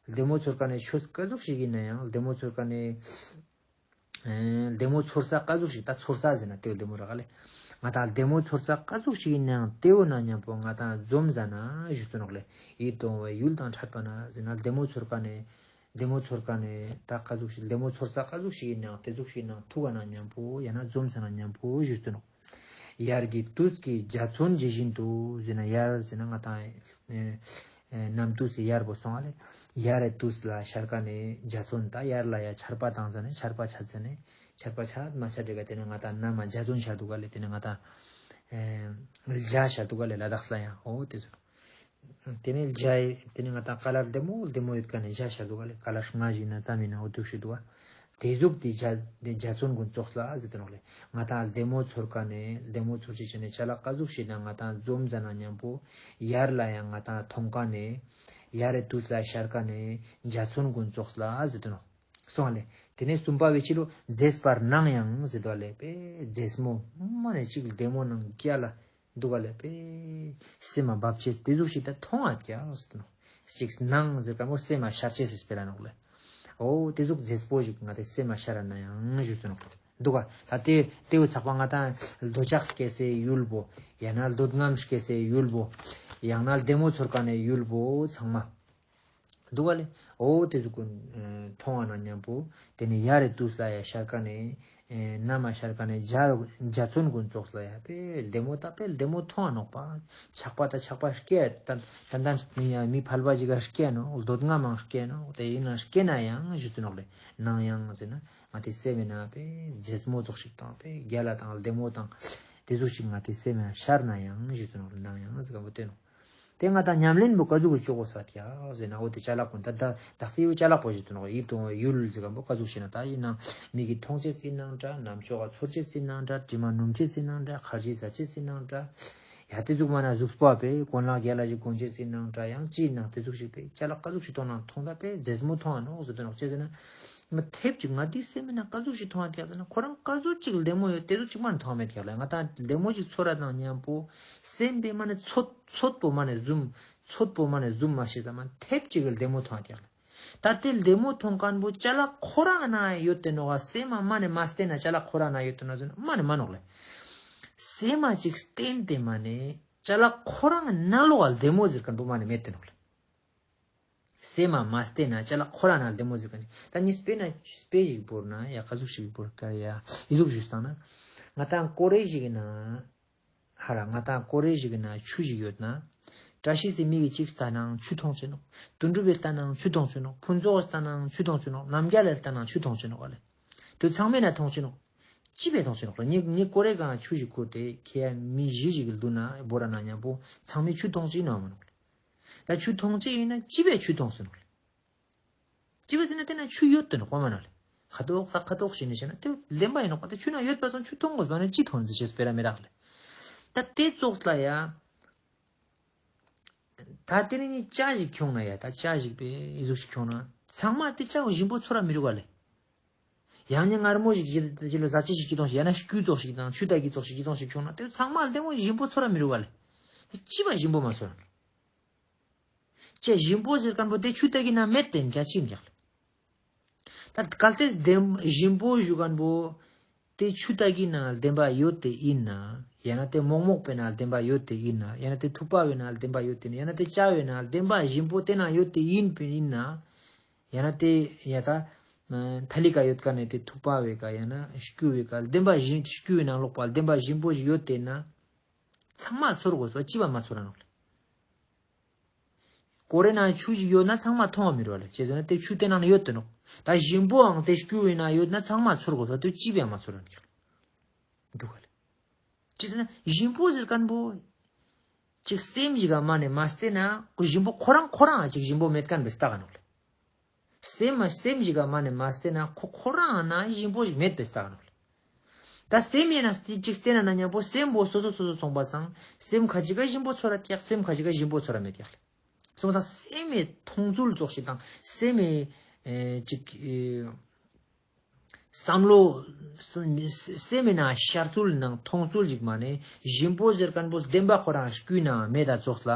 ལྡེ་མོ་ཚོར་མཁན་ནི་ཆོས་ག་ཟུག་ཞིག་ཡིན་ན་ཡང་ལྡེ་མོ་ཚོར་མཁན་ནི། ལྡེ་མོ་ཚོར་ས་ག་ཟུག་ཞིག་ད་ཚོར་ས་ཟེར་ན་དེ་བོ་ལྡེ་མོ་ར་ག་ལེ། ང་ཏང་ལྡེ་མོ་ཚོར་ས་ག་ཟུག་ཞིག་ཡིན་ན་ཡང་དེ་བོ་ན་མཉམ་པོ་ང་ཏང་འཛོམས་ཟ་ན་ཞུ་ཚོད་ནོག་ལེ། ཡིད་དུ་འོང་བའི་ཡུལ་དང་འཕྲད་པ་ན་ཟེར་ན་ལྡེ་མོ་ཚོར་མཁན་ནི། ལྡེ་མོ་ཚོར་མཁན་ནི་ད་ག་ཟུག་ཞིག་ལྡེ་མོ་ཚོར་ས་ག་ཟུག་ཞིག་ཡིན་ན་ཡང་དེ་ཟུག་ཞིག་ཡིན་ན་ཐུག་པ་ན་མཉམ་པོ་ཡང་ན་འཛོམས་ཟ་ན་མཉམ་པོ་ཞུ་ཚོད་ནོག། ཡར་གྱི་དུས་ཀྱི་འཇའ་ཚོན་ཇི་བཞིན་དུ་ཟེར་ན་ཡར་ཟེར་ན་ང་ཏང་། ནམ་དུས་སུ་ཡར་བོ་སོང་བ་ལེ། ཡར་རེ་དུས་ལ་ཤར་ཀ་ནས་འཇའ་ཚོན་ད་ཡར་ལ་ཡ་ཆར་པ་བཏང་ཟ་ནས་ཆར་པ་ཆད་ཟ་ནས་ཆར་པ་ཆད་མ་ཆད་དེ་ག་དེ་ནས་ང་ཏང་ནམ་འཇའ་ཚོན་ཤར་འདུག་ག་ལེ། དེ་ནས་ང་ཏང་འཇའ་ཤར་འདུག་ག་ལེ། ལ་དྭགས་ལ་ཡང་འོ་དེ་ཚོ། དེ་ནས་འཇའ་དེ་ནས་ང་ཏང་ཀ་ལར་ལྡེ་མོ་ལྡེ་མོ་ཡོད་ཀ་ནས་འཇའ་ཤར་འདུག་ག་ལེ། ཀ་ལར་ལྔ་ཞིག་ན་ཙམ་ཡིན་ན་འོ་དུ་ཞིག་འདུག་ག། དེ་ཟུག་དེ་འཇའ་དེ་འཇའ་ཚོན་ཀུན་ཙོགས་ལ་ཟེར་དེ་ནོག་ལེ། ང་ཏང་ལྡེ་མོ་ཚོར་ཀ་ནས་ལྡེ་མོ་ཚོར་ཅིག་བྱས་ནས་ཅ་ལག་ག་ཟུག་ཞིག་ན་ང་ཏང་འཛོམས་ཟ་ན་མཉམ་པོ་ཡར་ལ་ཡང་ང་ཏང་མཐོང་ཀ་ནས་ཡར་རེ་དུས་ལ་ཤར་ཀ་ནས་འཇའ་ཚོན་ཀུན་ཙོགས་ལ་ཟེར་དེ་ནོག། སོང་ལེ། དེ་ནས་གསུམ་པ་བའི་ཕྱི་ལོ་མཛེས་པར་སྣང་ཡང་ཟེར་དོ་ལེ། པེ་མཛེས་མོ་མ་ནས་ཅིག་ལྡེ་མོ་ནང་རྒྱ་ལ། འདུག་ག་ལེ། པེ་སེམས་མ་བབ་ཅེས་དེ་ཟུག་ཞིག་ད་མཐོང་བ་ཀྱང་ཟེར་ནོ། ཞིག་སྣང་ཟེར་ག་མོ་སེམས་མ་ཤར་ཅེས་ཟེར་སྤེ་ར་ནོག་ལེ། འོ་དེ་ཟུག་མཛེས་པོ་ཞིག་ང་དེ་སེམས་མ་ཤར་ན་ཡང་ཞུ་ཟེར་ནོག། འདུག་ག་ད་དེ་དེའུ་ཚགས་པ་ང་ད་འདོད་ཆགས་སྐྱེ་སའི་ཡུལ་བོ། ཡང་ན་འདོད་རྔམ་སྐྱེ་སའི་ཡུལ་བོ། ཡང་ན་ལྡེ་མོ་ཚོར་ག་ནས་ཡུལ་བོ་ཚང་མ། འདུག་ག་ལེ། འོ་དེ་ཟུག་གུ་མཐོང་བ་ན་མཉམ་པོ། དེ་ནས་ཡར་རེ་དུས་ལ་ཡ་ཤར་ཀ་ནས། ནམ་ཤར་ཀ་ནས་འཇའ་འཇའ་ཚོན་ཀུན་ཙོགས་ལ་ཡ་པེ་ལྡེ་མོ་ད་པེ་ལྡེ་མོ་མཐོང་ནོག་པ། ཆགས་པ་ད་ཆགས་པ་སྐྱེ་ད་ད་ད་མི་ཡ་མི་ཕལ་པ་ཅིག་ག་སྐྱེ་ནོག། འདོད་རྔམ་མང་སྐྱེ་ནོག། དེ་ཡིན་ན་སྐྱེ་ན་ཡང་ཞུ་ཚུལ་ནོག་ལེ། ནང་ཡང་ཟེར་ན་ང་དེ་སེམས་ན་པེ་མཛེས་མོ་ཙོགས་ཤིག་དང་པེ་རྒྱ་ལ་དང་ལྡེ་མོ་དང་། དེ་ཟུག་ཞིག་ང་དེ་སེམས་ཤར་ན་ཡང་ཞུ་ཚུལ་ནོག་ལེ། ནང་ཡང་ཟེར་ག་མོ་དེ་ནོག། དེ་ང་ད་ཉམས་ལེན་པོ་ག་ཟུག་གི་ལྕོག་གོ་ས་ཀྱག་ཟེར་ན་འོ་དེ་ཅ་ལག་པོ་ད་ད་དག་སེ་ཡུལ་ཅ་ལག་པོ་ཞིག་ཏུ་ནོག་ཡིད་དུ་འོང་བའི་ཡུལ་ཟེར་གམ་པོ་ག་ཟུག་ཞིག་ན་ད་ཡིན་ན་མིག་གིས་མཐོང་ཅེས་ཟེར་ནའང་འདྲ། རྣམ་ཅོག་ག་ཚོར་ཅེས་ཟེར་ནའང་འདྲ། དྲི་མ་སྣོམ་ཅེས་ཟེར་ནའང་འདྲ། ཁ་རྗེས་ཟ་ཅེས་ཟེར་ནའང་འདྲ། ཡ་དེ་ཟུག་མ་ན་གཟུགས་པོ་པེ་གོན་ལག་རྒྱ་ལ་ཞིག་གོན་ཅེས་ཟེར་ནའང་འདྲ། ཡང་ཅི་ཡིན་ན་དེ་ཟུག་ཞིག་པེ་ཅ་ལག་ག་ཟུག་ཞིག་མཐོང་ན་མཐོང་ད་པེ་མཛེས་མོ་མཐོང་ཨ་ནོག་ཟེར་དུ་ནོག་ཅེས་ཟེར་ན། མ་ཐེབས་ཅིག་ང་དེའི་སེམས་ན་ག་ཟུག་ཞིག་མཐོང་བ་ཐེག་ཟེར་ན་ཁོ་རང་ག་ཟུག་ཅིག་ལྡེ་མོ་ཡོད་དེ་ཟུག་ཅིག་མ་མཐོང་མེད་ཐེག་ལ་ང་ད་ལྡེ་མོ་ཅིག་ཚོར་ར་དང་མཉམ་པོ་སེམས་པའི་མ་ནས་ཚོད་ཚོད་པོ་མ་ནས་ཟུམ་ཚོད་པོ་མ་ནས་ཟུམ་མ་ཤེས་ཙམ་མ་ཐེབས་ཅིག་གི་ལྡེ་མོ་མཐོང་བ་ཐེག་ལ། ད་དེ་ལྡེ་མོ་མཐོང་མཁན་པོ་ཅ་ལག་ཁོ་རང་ན་ཡོད་དེ་ནོ་ག་སེམས་མ་མ་ནས་མ་བསྟེན་ན་ཅ་ལག་ཁོ་རང་ན་ཡོད་དེ་ནོ་ཟེར་ན་མ་ནས་མ་ནོག་ལེ། སེམས་མ་ཅིག་བསྟེན་ཏེ་མ་ནས་ཅ་ལག་ཁོ་རང་ན་ལོག་ག་ལྡེ་མོ་ཟེར་མཁན་པོ་མ་ནས་མེད་དེ་ནོག་ལེ། སེམས་མ་མ་བསྟེན་ན་ཅ་ལག་ཁོ་རང་ན་ལྡེ་མོ་ཟེར་ག་ནི། ད་ནི་དཔེ་ན་དཔེ་ཞིག་བོར་ན་ཡ་ག་ཟུག་ཞིག་བོར་ག་ཡ་ཡི་ཟུག་ཞུ་སྟངས་ན། ང་ཏང་ཀོ་རེ་ཞིག་ན་ཧ་ར་ང་ཏང་ཀོ་རེ་ཞིག་ན་ཆུ་ཞིག་ཡོད་ན། བཀྲ་ཤིས་སི་མིག་གི་ཅིག་ལྟ་ནའང་ཆུ་མཐོང་ཆེ་ནོག། དུད་འགྲོ་བའི་ལྟ་ནའང་ཆུ་མཐོང་ཆེ་ནོག། ཕུན་ཚོགས་ལྟ་ནའང་ཆུ་མཐོང་ཆེ་ནོག། ནམ་རྒྱ་ལ་ལྟ་ནའང་ཆུ་མཐོང་ཆེ་ནོག་ག་ལེ། དུ་ཚང་མས་ན་མཐོང་ཆེ་ནོག། ཅི་བས་མཐོང་ཆེ་ནོག་ལ་ཉི་ཉི་ཀོ་རེ་གང་ཆུ་ཞིག་ཁུར་ཏེ་ཁྱེད་མི་བཞི་ཞིག་གི་ལྡུ་ན་བོ་ར་ན་མཉམ་པོ་ཚང་མས་ཆུ་མཐོང་ཆེ་ནོག་མ་ནོག་ལེ། ད་ཆུ་མཐོང་ཅེས་ཡིན་ན་ཅི་བས་ཆུ་མཐོང་ཟེར་ནོག་ལེ། ཅི་བས་ཟེར་ན་དེ་ན་ཆུ་ཡོད་དོ་ནོག་པ་མ་ན་ལེ། ཁ་དོག་ད་ཁ་དོག་ཞིག་ནས་བཤད་ན་དེ་ལེན་པ་ཡིན་ནོག་པ། ད་ཆུ་ན་ཡོད་པ་ཙང་ཆུ་མཐོང་དགོས་པ་ན་ཅི་མཐོང་ཟེར་ཅེས་སྤེ་ར་མི་རག་ལེ། ད་དེ་ཙོགས་ལ་ཡ། ད་དེ་ནི་ནི་ཅ་ཞིག་ཁྱོང་ན་ཡ་ད་ཅ་ཞིག་པའི་ཨི་ཟུག་ཞིག་ཁྱོང་ན་ཚང་མ་དེ་ཅ་བོ་ཞིམ་པོ་ཚོར་ར་མི་རུག་ག་ལེ། ཡང་ནི་མངར་མོ་ཞིག་ཅི་ཅི་ལོ་ཟ་ཅི་ཞིག་ཅི་དོང་ཞིག་ཡང་ན་སྐུ་ཙོགས་ཤིག་དང་ཆུ་ད་གི་ཙོགས་ཤིག་ཅི་དོང་ཞིག་ཁྱོང་ན་དེ་ཚང་མ་ལྡེ་མོ་ཞིམ་པོ་ཚོར་ར་མི་རུག་ག་ལེ། དེ་ཅི་བ་ཞིམ་པོ་མ་ཚོར་ར་ནོག། ཅེས་ཞིམ་པོ་ཟེར་མཁན་པོ་དེ་ཆུ་ད་གི་ན་མེད་དེ་འགྱ་ཅི་འགྱག་ལེ། ད་གལ་ཏེ་ལྡེམ་ཞིམ་པོ་ཞུ་མཁན་པོ་དེ་ཆུ་ད་གི་ན་ལྡེམ་པ་ཡོད་དེ་ཡིན་ན། ཡང་ན་དེ་མོག་མོག་པའི་ན་ལྡེམ་པ་ཡོད་དེ་ཡིན་ན། ཡང་ན་དེ་ཐུག་པ་བའི་ན་ལྡེམ་པ་ཡོད་དེ་ཡིན་ན། ཡང་ན་དེ་ཅ་བའི་ན་ལྡེམ་པ་ཞིམ་པོ་དེ་ན་ཡོད་དེ་ཡིན་པ་ཡིན་ན། ཡང་ན་དེ་ཡ་ད་ཐ་ལི་ཀ་ཡོད་ཀ་ནས་དེ་ཐུག་པ་བའི་ཀ་ཡང་ན་སྐྱུ་བའི་ཀ་ལྡེམ་པ་ཞིམ་སྐྱུ་བའི་ནང་ལོགས་པ་ལྡེམ་པ་ཞིམ་པོ་ཞིག་ཡོད་དེ་ན། ཚང་མ་ཚོར་དགོས་སོ་ཅི་བ་མ་ཚོར་ར་ནོག་ལེ། ཀོ་རེ་ན་ཆུ་ཞིག་ཡོད་ན་ཚང་མ་མཐོང་བ་མི་རུ་བ་ལེ། ཅེས་ཟེར་ན་དེ་ཆུ་དེ་ནང་ན་ཡོད་དེ་ནོག། ད་ཞིམ་པོའང་དེ་སྐྱུ་བའི་ན་ཡོད་ན་ཚང་མ་ཚོར་དགོས་སོ་དེ་ཅི་བ་མ་ཚོར་ར་ནོག་འདུག་ག་ལེ། ཅེས་ཟེར་ན་ཞིམ་པོ་ཟེར་མཁན་པོ། ཅིག་སེམས་ཞིག་ག་མ་ནས་མ་བལྟས་ན་ཁོ་ཞིམ་པོ་ཁོ་རང་ཁོ་རང་ཅིག་ཞིམ་པོ་མེད་མཁན་པའི་ལྟ་ག་ནོག་ལེ། སེམས་མ་སེམས་ཞིག་ག་མ་ནས་མ་བལྟས་ན་ཁོ་ཁོ་རང་ན་ཞིམ་པོ་ཞིག་མེད་པའི་ལྟ་ག་ནོག་ལེ། ད་སེམས་ཡིན་ན་སྟི་ཅིག་བལྟས་ན་ན་མཉམ་པོ་སེམས་པོ་སོ་སོ་སོ་སོ་སོང་པ་སང་སེམས་ཁ་ཅིག་ག་ཞིམ་པོ་ཚོར་ར་ཀྱག་སེམས་ཁ་ཅིག་ག་ཞིམ་པོ་ཚོར་ར་མེད་ཀྱག་ལེ། སོང་ཙང་སེམས་མའི་མཐོང་ཚུལ་ཙོགས་ཤིག་དང་སེམས་མའི་ཨེ་ཅིག་ཨེ། བསམ་བློ་སེམས་མེད་ན་ཤར་ཚུལ་ནང་མཐོང་ཚུལ་ཅིག་མ་ནས་ཞིམ་པོ་ཟེར་མཁན་པོ་བདེན་པ་ཁོ་རང་སྐུའི་ནང་མེད་ད་ཙོགས་ལ།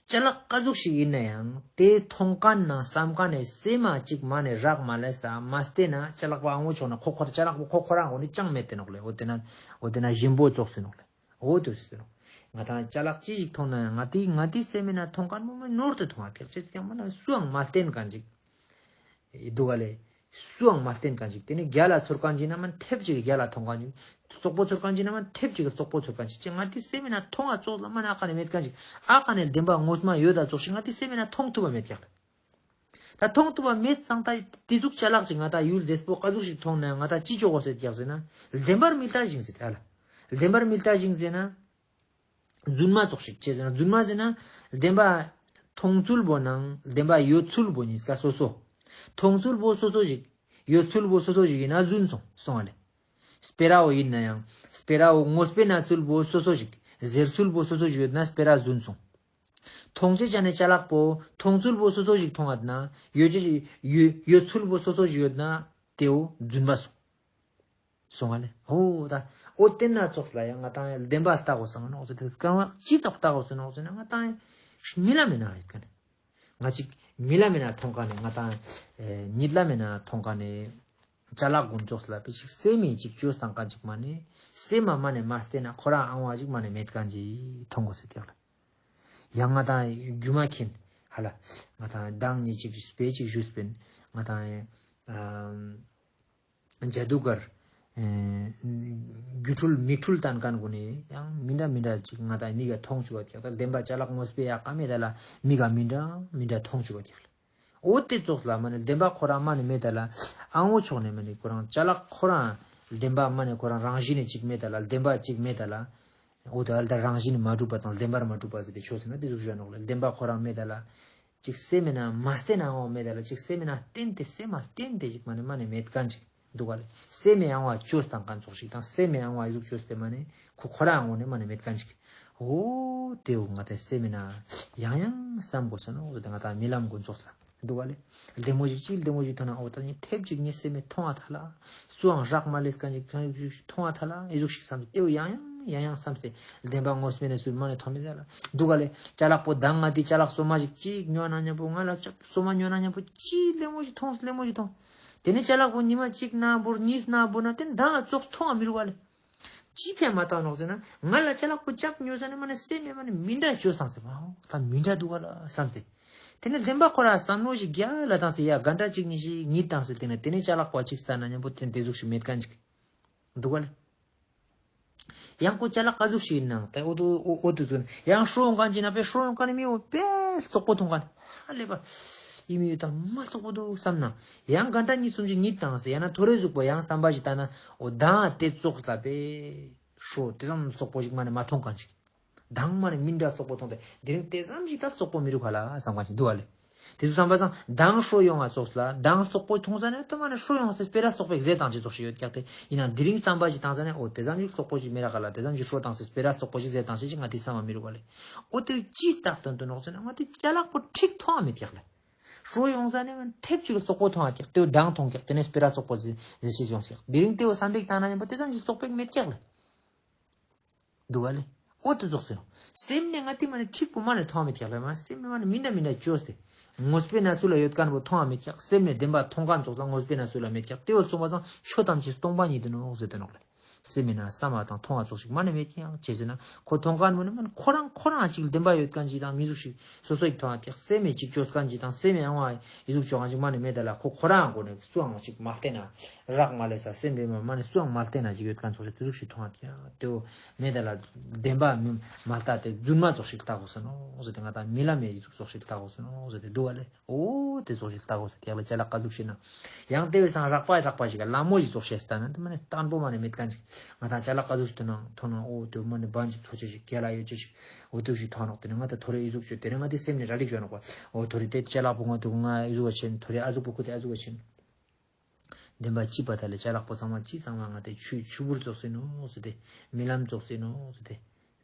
ཅ་ལག་ག་ཟུག་ཞིག་ཡིན་ན་ཡང་དེ་མཐོང་མཁན་ནང་བསམ་མཁན་ནས་སེམས་མ་ཅིག་མ་ནས་རག་མ་ལས་ས་མ་བལྟས་ན་ཅ་ལག་པ་ཨང་བོ་ཆོག་ན་ཁོ་ཁོ་ཅ་ལག་པོ་ཁོ་ཁོ་རང་ངོ་ནས་ཅང་མེད་དེ་ནོག་ལེ། འོ་དེ་ན་འོ་དེ་ན་ཞིམ་པོ་ཙོགས་སེ་ནོག་ལེ། འོ་དེ་སེ་ནོག་ང་དང་ཅ་ལག་ཅི་ཞིག་མཐོང་ན་ཡང་ང་དེ་ང་དེ་སེམས་མེད་ན་མཐོང་མཁན་མོ་མེད་ནོར་དུ་མཐོང་བ་ཀྱག་ཅེས་ཀྱང་མ་ན་སུའང་མ་བསྟན་མཁན་ཅིག་འདུག་ག་ལེ། སུའང་མ་བསྟན་མཁན་ཅིག་དེ་ནི་རྒྱ་ལ་ཚོར་མཁན་ཅིག་ན་མ་ཐེབས་ཅིག་རྒྱ་ལ་མཐོང་མཁན་ཅིག་སོག་པོ་ཚོར་མཁན་ཅིག་ན་མ་ཐེབས་ཅིག་སོག་པོ་ཚོར་མཁན་ཅིག་ཅེས་ང་དེ་སེམས་མེད་ན་མཐོང་བ་ཙོགས་ལ་མ་ན་ཨ་ཁ་ནས་མེད་མཁན་ཅིག་ཨ་ཁ་ནས་བདེན་པ་ངོ་མ་ཡོད་ད་ཙོགས་ཤིག་ང་དེ་སེམས་མེད་ན་མཐོང་ཐུབ་པ་མེད་ཀྱག་ད་མཐོང་ཐུབ་པ་མེད་ཙང་ད་དེ་ཟུག་ཅ་ལག་ཅིག་ང་ད་ཡུལ་མཛེས་པོ་ག་ཟུག་ཞིག་མཐོང་ན་ང་ད་ཅི་ཆོག་གོ་ཟེར་ཀྱག་ཟེར་ན། བདེན་པར་མི་ལྟ་ཞིང་ཟེར་ཨ་ལ། བདེན་པར་མི་ལྟ་ཞིང་ཟེར་ན། རྫུན་མ་ཙོགས་ཤིག་ཅེས་ཟེར་ན་རྫུན་མ་ཟེར་ན། བདེན་པ་མཐོང་ཚུལ་པོ་ནང་བདེན་པ་ཡོད་ཚུལ་པོ་གཉིས་ཀ་སོ་སོ། མཐོང་ཚུལ་པོ་སོ་སོ་ཞིག་ཡོད་ཚུལ་པོ་སོ་སོ་ཞིག་ཡིན་ན་རྫུན་སོང་སོང་བ་ལས། སྤེ་ར་བོ་ཡིན་ན་ཡང་སྤེ་ར་བོ་ངོ་སྤེ་ན་ཚུལ་པོ་སོ་སོ་ཞིག་ཟེར་ཚུལ་པོ་སོ་སོ་ཞིག་ཡོད་ན་སྤེ་ར་རྫུན་སོང་། མཐོང་ཆེ་ཆ་ནས་ཅ་ལག་པོ་མཐོང་ཚུལ་པོ་སོ་སོ་ཞིག་མཐོང་བ་ན་ཡོད་ཅེ་ཡོད་ཡོད་ཚུལ་པོ་སོ་སོ་ཞིག་ཡོད་ན་དེའོ་རྫུན་པ་སོང་། སོང་བ་ལས། ཧོ་ད། ཨོ་དེ་ན་ཙོགས་ལ་ཡང་ང་དང་བདེན་པ་ལྟ་དགོས་སོང་ནོག་ཟེར་དེ་སྐར་མ་ཅི་ཙོགས་ལྟ་དགོས་སོང་ནོག་ཟེར་ན་ང་དང་མི་ལ་མེ་ན་ཡོད་ཀ་ནས། ང་ཅིག་མི་ལ་མེ་ན་མཐོང་ཀ་ནས་ང་དང་ཉིད་ལ་མེ་ན་མཐོང་ཀ་ནས། ཅ་ལག་དགོན་ཙོགས་ལ་པེ་ཅིག་སེམས་མེད་ཅིག་བཅོས་བཏང་ཀ་ཅིག་མ་ནས་སེམས་མ་མ་ནས་མ་བལྟས་ན་ཁོ་རང་ཨང་བ་ཅིག་མ་ནས་མེད་ཀ་ཅིག་མཐོང་དགོས་ཟེར་དེ་ལ། ཡང་ང་དང་རྒྱུ་མ་མཁྱེན་ཧ་ལ། ང་དང་མདང་ནས་ཅིག་སྤེ་ཅིག་ཞུས་པིན་ང་དང་། ཨ། ཇ་དུ་གར། ཨེ། སྒྱུ་འཕྲུལ་མིག་འཕྲུལ་བསྟན་མཁན་ཀུན་ནས་ཡང་མི་འདྲ་མི་འདྲ་ཅིག་ང་དང་མིག་ག་མཐོང་བཅུག་པ་ཀྱག་ད་བདེན་པ་ཅ་ལག་ངོ་སྤེ་ཡག་ག་མེད་ད་ལ་མིག་ག་མི་འདྲ་མི་འདྲ་མཐོང་བཅུག་པ་ཀྱག་ལ། འོ་དེ་ཙོགས་ལ་མ་ནི་བདེན་པ་ཁོ་རང་མ་ནི་མེད་ད་ལ་ཨང་འོ་ཕྱོགས་ནས་མ་ནི་ཁོ་རང་ཅ་ལག་ཁོ་རང་བདེན་པ་མ་ནི་ཁོ་རང་རང་བཞིན་ནས་ཅིག་མེད་ད་ལ་བདེན་པ་ཅིག་མེད་ད་ལ། འོ་དེ་ཨལ་ད་རང་བཞིན་མ་གྲུབ་པ་དང་བདེན་པར་མ་གྲུབ་པ་ཟེར་ཏེ་ཆོས་ཟེར་ན་དེ་ཟུག་ཞུ་ཡ་ནོག་ལ་བདེན་པ་ཁོ་རང་མེད་ད་ལ། ཅིག་སེམས་མེད་ན་མ་བསྟན་ན་འོ་མེད་ད་ལ་ཅིག་སེམས་མེད་ན་བསྟན་ཏེ་སེམས་མ་བསྟན་ཏེ་ཅིག་མ་ནི་མ་ནི་མེད་མཁན་ཅིག་འདུག་ག་ལ། སེམས་མེད་ཡང་བ་བཅོས་བཏང་མཁན་ཙོགས་ཤིག་དང་སེམས་མེད་ཡང་བ་ཨི་ཟུག་བཅོས་ཏེ་མ་ནི་ཁོ་ཁོ་རང་འོ་ནི་མ་ནི་མེད་མཁན་ཅིག་འོ་དེ་འོ་ང་དང་སེམས་མེད་ན་ཡང་ཡང་བསམ་དགོས་ས་ནོ་འོ་དེ་ང་དང་རྨི་ལམ་དགོན་ཙོགས་ལ། འདུག་ག་ལེ། ལྡེ་མོ་ཞིག་ཅིག་ལྡེ་མོ་ཞིག་ཐོན་ན་འོ་ད་ནི་ཐེབས་ཅིག་ངའི་སེམས་མེད་མཐོང་བ་ཐ་ལ། སུའང་རག་མ་ལས་མཁན་ཅིག་མཐོང་བ་ཐ་ལ་ཨི་ཟུག་ཞིག་བསམ་སྟེ་དེའུ་ཡང་ཡང་ཡང་ཡང་བསམ་སྟེ་བདེན་པ་ངོ་སྤེ་ནས་སུ་མ་ནས་མཐོང་མེད་ད་ལ། འདུག་ག་ལེ། ཅ་ལག་པོ་དང་ང་དེ་ཅ་ལག་སོ་མ་ཞིག་ཅིག་ཉོ་ན་མཉམ་པོ་ང་ལ་ཅ་སོ་མ་ཉོ་ན་མཉམ་པོ་ཅིག་ལྡེ་མོ་ཞིག་མཐོང་ལྡེ་མོ་ཞིག་མཐོང་། དེ་ནས་ཅ་ལག་པོ་ཉི་མ་གཅིག་ན་འབོར་གཉིས་ན་འབོར་ན་དེ་མདང་ཙོགས་མཐོང་བ་མི་རུ་ག་ལེ། ཅི་ཕན་མ་བཏང་ནོག་ཟེར་ན་ང་ལ་ཅ་ལག་པོ་ཅབ་ཉོ་ས་ནས་མ་ནས་སེམས་ཡ་མ་ནས་མི་འདྲ་བཅོས་བཏང་ཟེར་བ་ད་མི་འདྲ་འདུག་ག་ལ་བསམ་སྟེ། དེ་ནས་བདེན་པ་ཁོ་ར་བསམ་བློ་ཞིག་རྒྱ་ལ་བཏང་ཟེར་ཡ་ག་འདྲ་གཅིག་གཉིས་ཤིག་གཉིས་བཏང་ཟེར་དེ་ནས་དེ་ནས་ཅ་ལག་པོ་གཅིག་ལྟ་ན་མཉམ་པོ་དེ་དེ་ཟུག་ཞིག་མེད་མཁན་ཅིག་འདུག་ག་ལ། ཡང་ཁོ་ཅ་ལག་ག་ཟུག་ཞིག་ཡིན་ནང་ད་འོ་དུ་འོ་འོ་དུ་ཟུན་ཡང་ཧྲོ་ཡོང་མཁན་ཅིག་ན་པེ་ཧྲོ་ཡོང་མཁན་ནི་མི་འོ་པེ་བཙོག་པོ་མཐོང་མཁན་ཧ་ལས་པ་ཡིན་མི་ཡོད་དང་མ་བཙོག་པོ་འདུག་བསམ་ན་ཡང་ག་འདྲ་གཉིས་གསུམ་ཅིག་གཉིས་བཏང་ཟེར་ཡང་ན་ཐོ་རེ་ཟུག་པོ་ཡང་བསམ་པ་ཞིག་བཏང་ན་འོ་དང་དེ་བཙོག་ལ་པེ་ཧྲོ་དེ་ཙམ་བཙོག་པོ་ཞིག་མ་ནས་མ་མཐོང་མཁན་ཅིག་དང་མ་ནས་མི་འདྲ་བཙོག་པོ་མཐོང་སྟེ་དེ་རིང་དེ་ཙམ་ཞིག་ད་བཙོག་པོ་མི་རུ་ཁ་ལ་བསམ་མཁན་ཞིག་འདུག་ག་ལེ། དེ་ཚོ་བསམ་པ་སང་དང་ཧྲོ་ཡོང་བ་ཙོགས་ལ་དང་བཙོག་པོ་མཐོང་ས་ནས་ད་མ་ནས་ཧྲོ་ཡོང་སའི་སྤེ་ར་བཙོག་པའི་གཟེར་དང་ཅི་ཙོགས་ཞིག་ཡོད་ཀྱག་དེ་ཡིན་ན་དེ་རིང་བསམ་པ་ཞིག་བཏང་ས་ནས་འོ་དེ་ཙམ་ཞིག་བཙོག་པོ་ཞིག་མི་རག་ག་ལ་དེ་ཙམ་ཞིག་ཧྲོ་བཏང་སའི་སྤེ་ར་བཙོག་པོ་ཞིག་གཟེར་དང་ཞིག་ཅིག་ང་དེ་བསམ་པ་མི་རུ་ག་ལེ། འོ་དེ་ཅི་སྟག་དོན་དུ་ནོག་ཟེར་ན་ང་དེ་ཅ་ལག་པོ་ཁྲིག་མཐོང་བ་མེད་ཀྱག་ལེ། ཧྲོ་ཡོང་ས་ནས་མ་ཐེབས་ཅིག་བཙོག་པོ་མཐོང་བ་ཀྱག་དེ་བོ་དང་མཐོང་ཀྱག་དེ་ནས་སྤེ་ར་བཙོག་པོ་གཟེར་ཞིག་ཡོང་ཀྱག་དེ་རིང་དེ་བོ་བསམ་པའི་བཏང་ན་ཡིན་པ་དེ་ཙམ་ཞིག་བཙོག་པོ་མེད་ཀྱག་ལེ། འདུག་ག་ལེ། འོ་དེ་ཙོགས་ཟེར་རོ། སེམས་ནས་ང་དེ་མ་ནས་ཁྲིག་པོ་མ་ནས་མཐོང་མེད་ཀྱག་ལེ་མ་སེམས་ནས་མ་ནས་མི་འདྲ་མི་འདྲ་བཅོས་ཏེ། ངོ་སྤེ་ན་སུ་ལ་ཡོད་མཁན་པོ་མཐོང་མེད་ཀྱག་སེམས་ནས་བདེན་པ་མཐོང་མཁན་ཙོགས་ལ་ངོ་སྤེ་ན་སུ་ལ་མེད་ཀྱག་དེ་བོ་སོང་བ་སང་ཆོས་ཐམས་ཅད་སྟོང་པ་ཉིད་དུ་ནོག་ཟེར་ཏེ་ནོག་ལེ། སེམས་མེད་ན་བསམ་པ་དང་མཐོང་བ་ཙོགས་ཤིག་མ་ནས་མེད་ཀྱང་བྱས་ཟེར་ན་ཁོ་མཐོང་མཁན་པོ་ནི་མ་ནི་ཁོ་རང་ཁོ་རང་གཅིག་བདེན་པ་ཡོད་མཁན་ཅིག་དང་མི་ཟུག་ཤིག་སོ་སོ་ཡིག་མཐོང་བ་ཀྱག་སེམས་མེད་ཅིག་བཅོས་མཁན་ཅིག་དང་སེམས་མེད་ཡང་བ་ཡི་ཟུག་བཅོས་མཁན་ཅིག་མ་ནས་མེད་ད་ལ་ཁོ་ཁོ་རང་གོ་ནས་སུའང་ཅིག་མ་བལྟས་ན། རག་མ་ལས་ས་སེམས་པའི་མ་མ་ནི་སུའང་མ་བལྟས་ན་ཅིག་ཡོད་མཁན་ཚོགས་ཤིག་དེ་ཟུག་ཤིག་མཐོང་བ་ཀྱང་དེའོ་མེད་ད་ལ་བདེན་པ་མི་མ་ལྟ་དེ་རྫུན་མ་ཚོགས་ཤིག་ལྟ་དགོས་ས་ནོ་ཟེར་ཏེ་ང་དང་རྨི་ལམ་མེད་ཡི་ཟུག་ཚོགས་ཤིག་ལྟ་དགོས་ས་ནོ་ཟེར་ཏེ་འདུག་བ་ལེ། ཨོ་དེ་ཚོགས་ཤིག་ལྟ་དགོས་ས་དེ་ཡག་ལ་ཅ་ལག་ག་ཟུག་ཤིག་ན་ཡང་དེ་བས་སང་རག་པ་རག་པ་ཞིག་ག་ལ་མོ་ཞིག་ཚོགས་ཤིག་ལྟ་ན་དེ་མ་ནི་བརྟན་པོ་མ་ནི་མེད་མཁན་ཞིག་ང་དང་ཅ་ལག་ག་ཟུག་ཤིག་ཐོན་ན་ཐོན་ན་ཨོ་དེ་མ་ནི་བན་ཅིག་ཚོགས་ཆེ་ཞིག་རྒྱལ་ལ་ཡོད་ཆེ་ཞིག་ཨོ་དེ་ཞིག་ཐོན་ནོག་དེ་ནི་ང་དང་ཐོ་རེ་ཡི་ཟུག་ཆོད་དེ་ནི་ང་དེ་སེམས་ནི་ར་ལིག་ཞོན་ནོག་པ་ཨོ་ཐོ་རེ་དེ་ཅ་ལག་པོ་ང་དེ་ང་ཨི་ཟུག་བ་ཆེན་ཐོ་རེ་ཨ་ཟུག་པོ་ཁུ་དེ་ཨ་ཟུག་བ་ཆེན། བདེན་པ་ཅི་པ་ད་ལས་ཅ་ལག་པོ་ཚང་མ་ཅི་ཚང་མ་ང་དེ་ཆུ་ཆུ་བུར་ཙོགས་སེ་ནོ་ཟེར་ཏེ་རྨི་ལམ་ཙོགས་སེ་ནོ་ཟེར་ཏེ་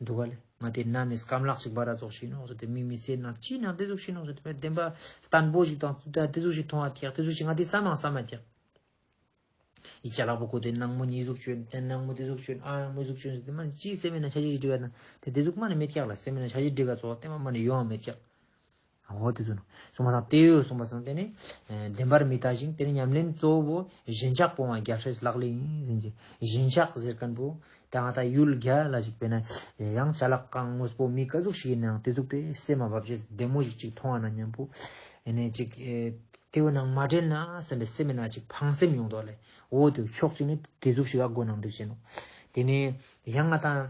འདུག་ག་ལེ། ང་དེ་ན་མེ་སྐམ་ལག་ཅིག་བ་ར་ཙོགས་ཤིག་ནོ་ཟེར་ཏེ་མི་མི་སེར་ནང་ཅི་ནང་དེ་ཙོགས་ཤིག་ནོ་ཟེར་ཏེ་བདེན་པ་བརྟན་པོ་ཞིག་དང་ད་དེ་ཙོགས་ཤིག་མཐོང་བ་ཐེག་དེ་ཙོགས་ཤིག་ང་དེ་བསམ་མང་བསམ་མ་ཐེག་ཡི་ཅ་ལག་པོ་གོ་དེ་ནག་མོ་གཉིས་ཟུག་བཅོས་དེ་ནག་མོ་དེ་ཟུག་བཅོས་ཨ་ནག་མོ་ཟུག་བཅོས་ཟེར་དེ་མ་ནི་ཅིའི་སེམས་མེད་ན་ཆ་ཅིག་སྒྲིག་ག་ན་དེ་དེ་ཟུག་མ་ནི་མེད་ཀྱག་ལ། སེམས་མེད་ན་ཆ་ཅིག་སྒྲིག་ག་ཚོགས་དེ་མ་མ་ནི་ཡོང་བ་མེད་ཀྱག། འོ་དེ་ཚོ་ནོ། གསུངས་པ་སང་དེ་ཡོད་གསུངས་པ་སང་དེ་ནི་བདེན་པར་མི་ལྟ་ཞིང་དེ་ནི་ཉམས་ལེན་གཙོ་བོ་ཞེན་ཆགས་སྤོང་བ་རྒྱལ་སྲས་ལག་ལེན་ཡིན་ཟེར་གྱི། ཞེན་ཆགས་ཟེར་མཁན་པོ་ད་ང་ད་ཡུལ་རྒྱལ་ལ་ཞིག་དཔེར་ན་ཡང་ཅ་ལག་གང་དངོས་པོ་མི་ག་ཟུག་ཞིག་ཡིན་ནའང་དེ་ཟུག་པས་སེམས་མ་བབ་ཅེས་བདེ་མོ་ཞིག་ཅིག་མཐོང་བ་ན་མཉམ་པོ་ཡིན་ནས་ཅིག་དེ་བོ་ནང་མ་འདྲེན་ན་བསམ་པའི་སེམས་མེད་ན་ཅིག་ཕངས་སེམས་ཡོང་དོ་ལེ། འོ་དེ་ཕྱོགས་གཅིག་ནི་དེ་ཟུག་ཞིག་ཨ་དགོས་ནང་འདུག་བྱས་ནོ། དེ་ནས་ཡང་ང་དང་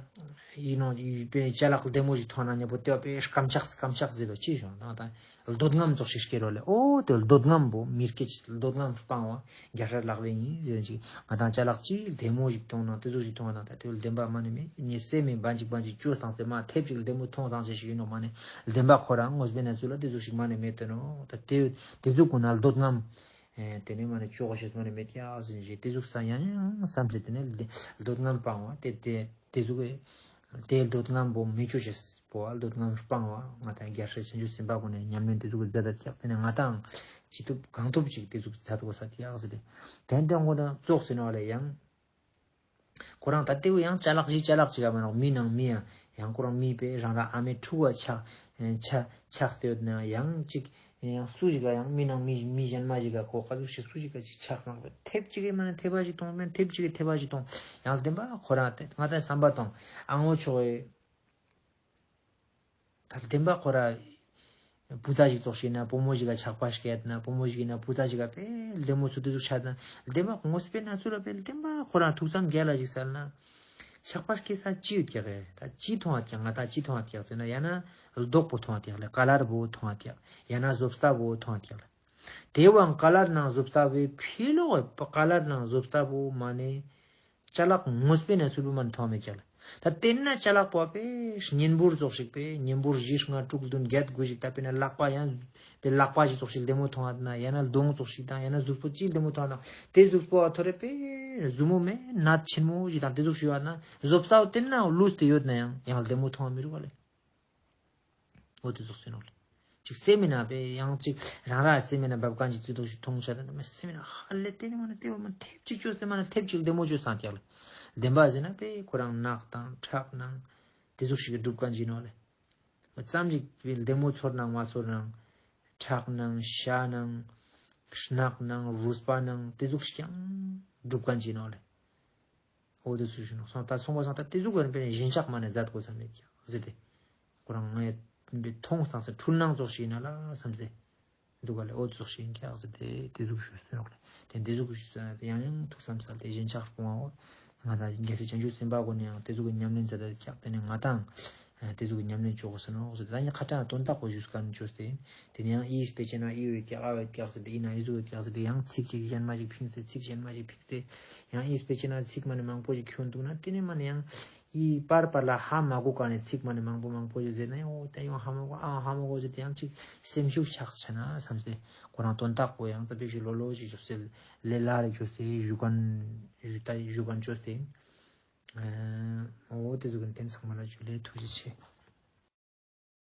ཡིན་ནོ་ཡིན་པའི་ཅ་ལག་བདེ་མོ་ཞིག་མཐོང་ན་མཉམ་པོ་ལྟོས་པས་སྐམ་ཆགས་སྐམ་ཆགས་ཟེར་དོ་ཅི་བྱུང་ང་དང་འདོད་རྔམ་ཙོགས་ཤིག་སྐྱེ་རོ་ལེ། ཨོ་དེ་འདོད་རྔམ་པོ་མི་སྐྱེ་འདོད་རྔམ་སྤང་བ་རྒྱལ་སྲས་ལག་ལེན་ཡིན་ཟེར་ཅིག་ང་དང་ཅ་ལག་ཅིག་བདེ་མོ་ཞིག་མཐོང་ན་དེ་ཟུག་ཞིག་མཐོང་བ་དང་ད་དེ་བདེན་པ་མ་ནི་མེད་ཉེ་སེ་མེད་བན་ཅིག་བན་ཅིག་བཅོས་བཏང་ཚེ་མ་ཐེབས་ཅིག་བདེ་མོ་མཐོང་བཏང་ཚེ་ཞིག་ཡིན་ནོ་མ་ནི་བདེན་པ་ཁོ་རང་དངོས་པོའི་གནས་ཚུལ་ལ་དེ་ཟུག་ཞིག་མ་ནི་མེད་དེ་ནོ། ད་དེ་དེ་ཟུག་ཀུན་ན་འདོད་རྔམ། ཨེ་དེ་ནས་མ་ནི་ཅོག་ཤེས་མ་ནི་མེད་ཀྱག་ཟིན་ཞེས་དེ་ཟུག་ས་ཡང་ཡང་བསམ་ཚེ་དེ་ནས་འདོད་རྔམ་སྤང་བ་དེ་དེ་དེ་ཟུག་གི་དེ་འདོད་རྔམ་པོ་མི་ཅོ་ཅེས་པོ་འདོད་རྔམ་སྤང་བ་ང་དང་རྒྱལ་སྲས་བྱང་ཆུབ་སེམས་དཔའ་ཀུན་ནས་ཉམས་ལེན་དེ་ཟུག་གི་མཛད་ད་ཀྱག་དེ་ནས་ང་དང་ཅི་ཐུབ་གང་ཐུབ་ཅིག་དེ་ཟུག་མཛད་དགོས་ས་ཀྱག་ཟེར་ཏེ་དེ་འདོད་ཀུན་ན་ཙོག་ཟིན་བ་ལས་ཡང་། ཁོ་རང་ད་ལྟེ་བོ་ཡང་ཅ་ལག་ཞིག་ཅ་ལག་ཅིག་ག་མ་ནོག་མི་ནང་མི་ཡང་ཡང་ཁོ་རང་མི་པས་རང་རང་ཨ་མའི་ཕྲུ་གུ་ཆགས་ཆགས་ཆགས་ཏེ་ཡོད་ན་ཡང་ཅིག་ཡང་སུ་ཞིག་ག་ཡང་མི་ནང་མི་མི་གཞན་མ་ཞིག་ག་ཁོ་ག་ཟུག་ཞིག་སུ་ཞིག་ག་ཅིག་ཆགས་སོང་བས་ཐེབས་ཅིག་གི་མ་ནི་ཐེབས་པ་ཞིག་གཏོང་མེད་ཐེབས་ཅིག་གི་ཐེབས་པ་ཞིག་གཏོང་ཡང་བདེན་པ་ཁོ་རང་ང་ད་བསམ་པ་གཏོང་ཨ་ངོ་ཆོག་གི་ད་བདེན་པ་ཁོ་ར། བུ་ཚ་ཞིག་ཙོགས་ཤིག་ན་བུ་མོ་ཞིག་ག་ཆགས་པ་སྐྱེས་ན་བུ་མོ་ཞིག་ན་བུ་ཚ་ཞིག་ག་དཔེ་ལྡེ་མོ་ཚུ་དེ་ཚོ་ཆགས་ན་བདེན་པ་ངོ་སྤེལ་ན་ཚུ་ལ་དཔེ་བདེན་པ་ཁོ་ར་ཐུགས་བསམ་རྒྱ་ལ་ཞིག་སལ་ན། ཆགས་པ་སྐྱེ་ས་ཅི་ཡོད་ཀྱག་གི་ད་ཅི་མཐོང་བ་ཀྱག་ང་ད་ཅི་མཐོང་བ་ཀྱག་ཟེར་ན་ཡང་ན་ལྡོག་པོ་མཐོང་བ་ཀྱག་ལ་ཀ་ལར་བོ་མཐོང་བ་ཀྱག་ཡང་ན་བཟོ་ལྟ་བོ་མཐོང་བ་ཀྱག་ལ། དེ་བའང་ཀ་ལར་ནང་བཟོ་ལྟ་བའི་ཕི་ལོག་ཀ་ལར་ནང་བཟོ་ལྟ་བོ་མ་ནས། ཅ་ལག་ངོ་སྤེལ་ན་ཚུལ་བུ་མ་མཐོང་མེད་ཀྱང་། ད་དེ་ན་ཅ་ལག་པོ་པས་གཉེན་འབུར་རྫོགས་ཤིག་པས་གཉེན་འབུར་བཞི་ལྔ་དྲུག་བདུན་བརྒྱད་དགུ་ཞིག་ད་དཔེར་ན་ལག་པ་ཡང་པའི་ལག་པ་ཞིག་རྫོགས་ཤིག་ལྡེ་མོ་མཐོང་བ་ན་ཡང་ན་གདོང་རྫོགས་ཤིག་དང་ཡང་ན་གཟུགས་པོ་ཅིག་ལྡེ་མོ་མཐོང་བ་དང་དེ་གཟུགས་པོ་བ་ཐོ་རེ་པས་གཟུགས་མོ་མེད་ནད་ཆེན་མོ་ཞིག་དང་དེ་ཟུག་ཞུ་བ་ན་བཟོ་ལྟ་བོ་དེ་ན་ལུས་ཏེ་ཡོད་ན་ཡང་ཡང་ལྡེ་མོ་མཐོང་བ་མི་རུ་བ་ལས། འོ་དེ་ཚོ་སེམས་ནང་ལ། ཅིག་སེམས་མེད་ན་པས་ཡང་ཅིག་རང་ར་སེམས་མེད་ན་བབ་གང་ཅིག་ཚིག་ཐོག་ཞིག་མཐོང་བྱ་དང་མ་སེམས་མེད་ན་ཧ་ལས་དེ་ནི་མ་ན་དེ་བ་མ་ཐེབས་ཅིག་བཅོས་ཏེ་མ་ན་ཐེབས་ཅིག་ལྡེ་མོ་བཅོས་སང་ཐེག་ལ། བདེན་པ་ཟེར་ན་པས་ཁོ་རང་རྣག་དང་ཁྲག་ནང་དེ་ཚོ་ཞིག་གི་སྒྲུབ་གང་ཅིག་ནོ་ལེ། མ་ཙམ་ཅིག་པས་ལྡེ་མོ་ཚོར་ནང་མ་ཚོར་ནང་ཁྲག་ནང་ཤ་ནང་རྣག་ནང་རུས་པ་ནང་དེ་ཚོ་ཞིག་ཀྱང་སྒྲུབ་གང་ཅིག་ནོ་ལེ། འོ་དེ་ཚོ་ཞུ་ནོ་སོང་ད་སོང་བ་སང་ད་དེ་ཚོ་གོ་རིམ་པས་ཞེན་ཆགས་མ་ནས་མཛད་དགོས་ས་མེད་ཀྱང་ཟེར་ཏེ། ཁོ་རང་ངས་མཐོང་སང་ས་འཁྲུལ་སྣང་ཙོགས་ཤིག་ཡིན་ན་ལ་བསམ་སྟེ། འདུག་ག་ལེ་འོ་དེ་ཙོགས་ཤིག་ཡིན་ཀྱང་ཟེར་ཏེ་དེ་ཟུག་ཞུ་སོང་ནོ་ལེ། དེ་འདི་ཟུག་ཞུ་སོང་ཡང་ཡང་ཐུགས་བསམ་སལ་ཏེ་ཞེན་ཆགས་སྤོང་བའོ། ང་དང་རྒྱལ་སྲས་བྱང་ཆུབ་སེམས་དཔའ་གོ་ནས་ཡང་དེ་ཟུག་གི་ཉམས་ལེན་མཛད་དེ་ཀྱག་དེ་ནས་ང་དང་། དེ་ཟུག་གི་ཉམས་ལེན་བཅོ་དགོས་ས་ནོ་ཟེར་ཏེ་ད་ནི་ཁ་ཏ་དོན་དག་པོ་ཞུས་ཀ་ནི་བཅོས་ཏེ་ཡིན། དེ་ནས་ཡང་ཨི་སྤེ་ཅེ་ན་ཨི་བེ་ཀྱག་ཨ་བེ་ཀྱག་ཟེར་ཏེ་ཨི་ན་ཨི་ཟུག་བེ་ཀྱག་ཟེར་ཏེ་ཡང་ཚིག་ཅིག་གཞན་མ་ཅིག་ཕིངས་ཏེ་ཚིག་གཞན་མ་ཅིག་ཕིངས་ཏེ་ཡང་ཨི་སྤེ་ཅེ་ན་ཚིག་མ་ནི་མང་པོ་ཞིག་ཁྱོན་འདུག་ན་དེ་ནས་མ་ནི་ཡང་ཨི་པར་པར་ལ་ཧ་མ་གོ་ག་ནས་ཚིག་མ་ནི་མང་པོ་མང་པོ་ཞིག་ཟེར་ན་ཡང་འོ་དེ་ཡང་ཧ་མ་གོ་ཨ་ཧ་མ་གོ་ཟེར་ཏེ་ཡང་ཅིག་སེམས་ཤུགས་ཆག་ཆ་ན་བསམ་སྟེ་ཁོ་རང་དོན་དག་པོ་ཡང་ཙམ་ཕེབས་ཤིག་ལོ་ལོ་ཞིག་བཅོས་ཏེ་ལེ་ལ་རེ་བཅོས་ཏེ་ཞུ་ག་ནི་ཞུ་ད་ཞུ་ག་ནི་བཅོས་ཏེ་ཡིན། འོ་དེ་ཚོ་གི་དེ་ཚང་མ་ལ་ཇུ་ལེ་ཐུགས་རྗེ་ཆེ།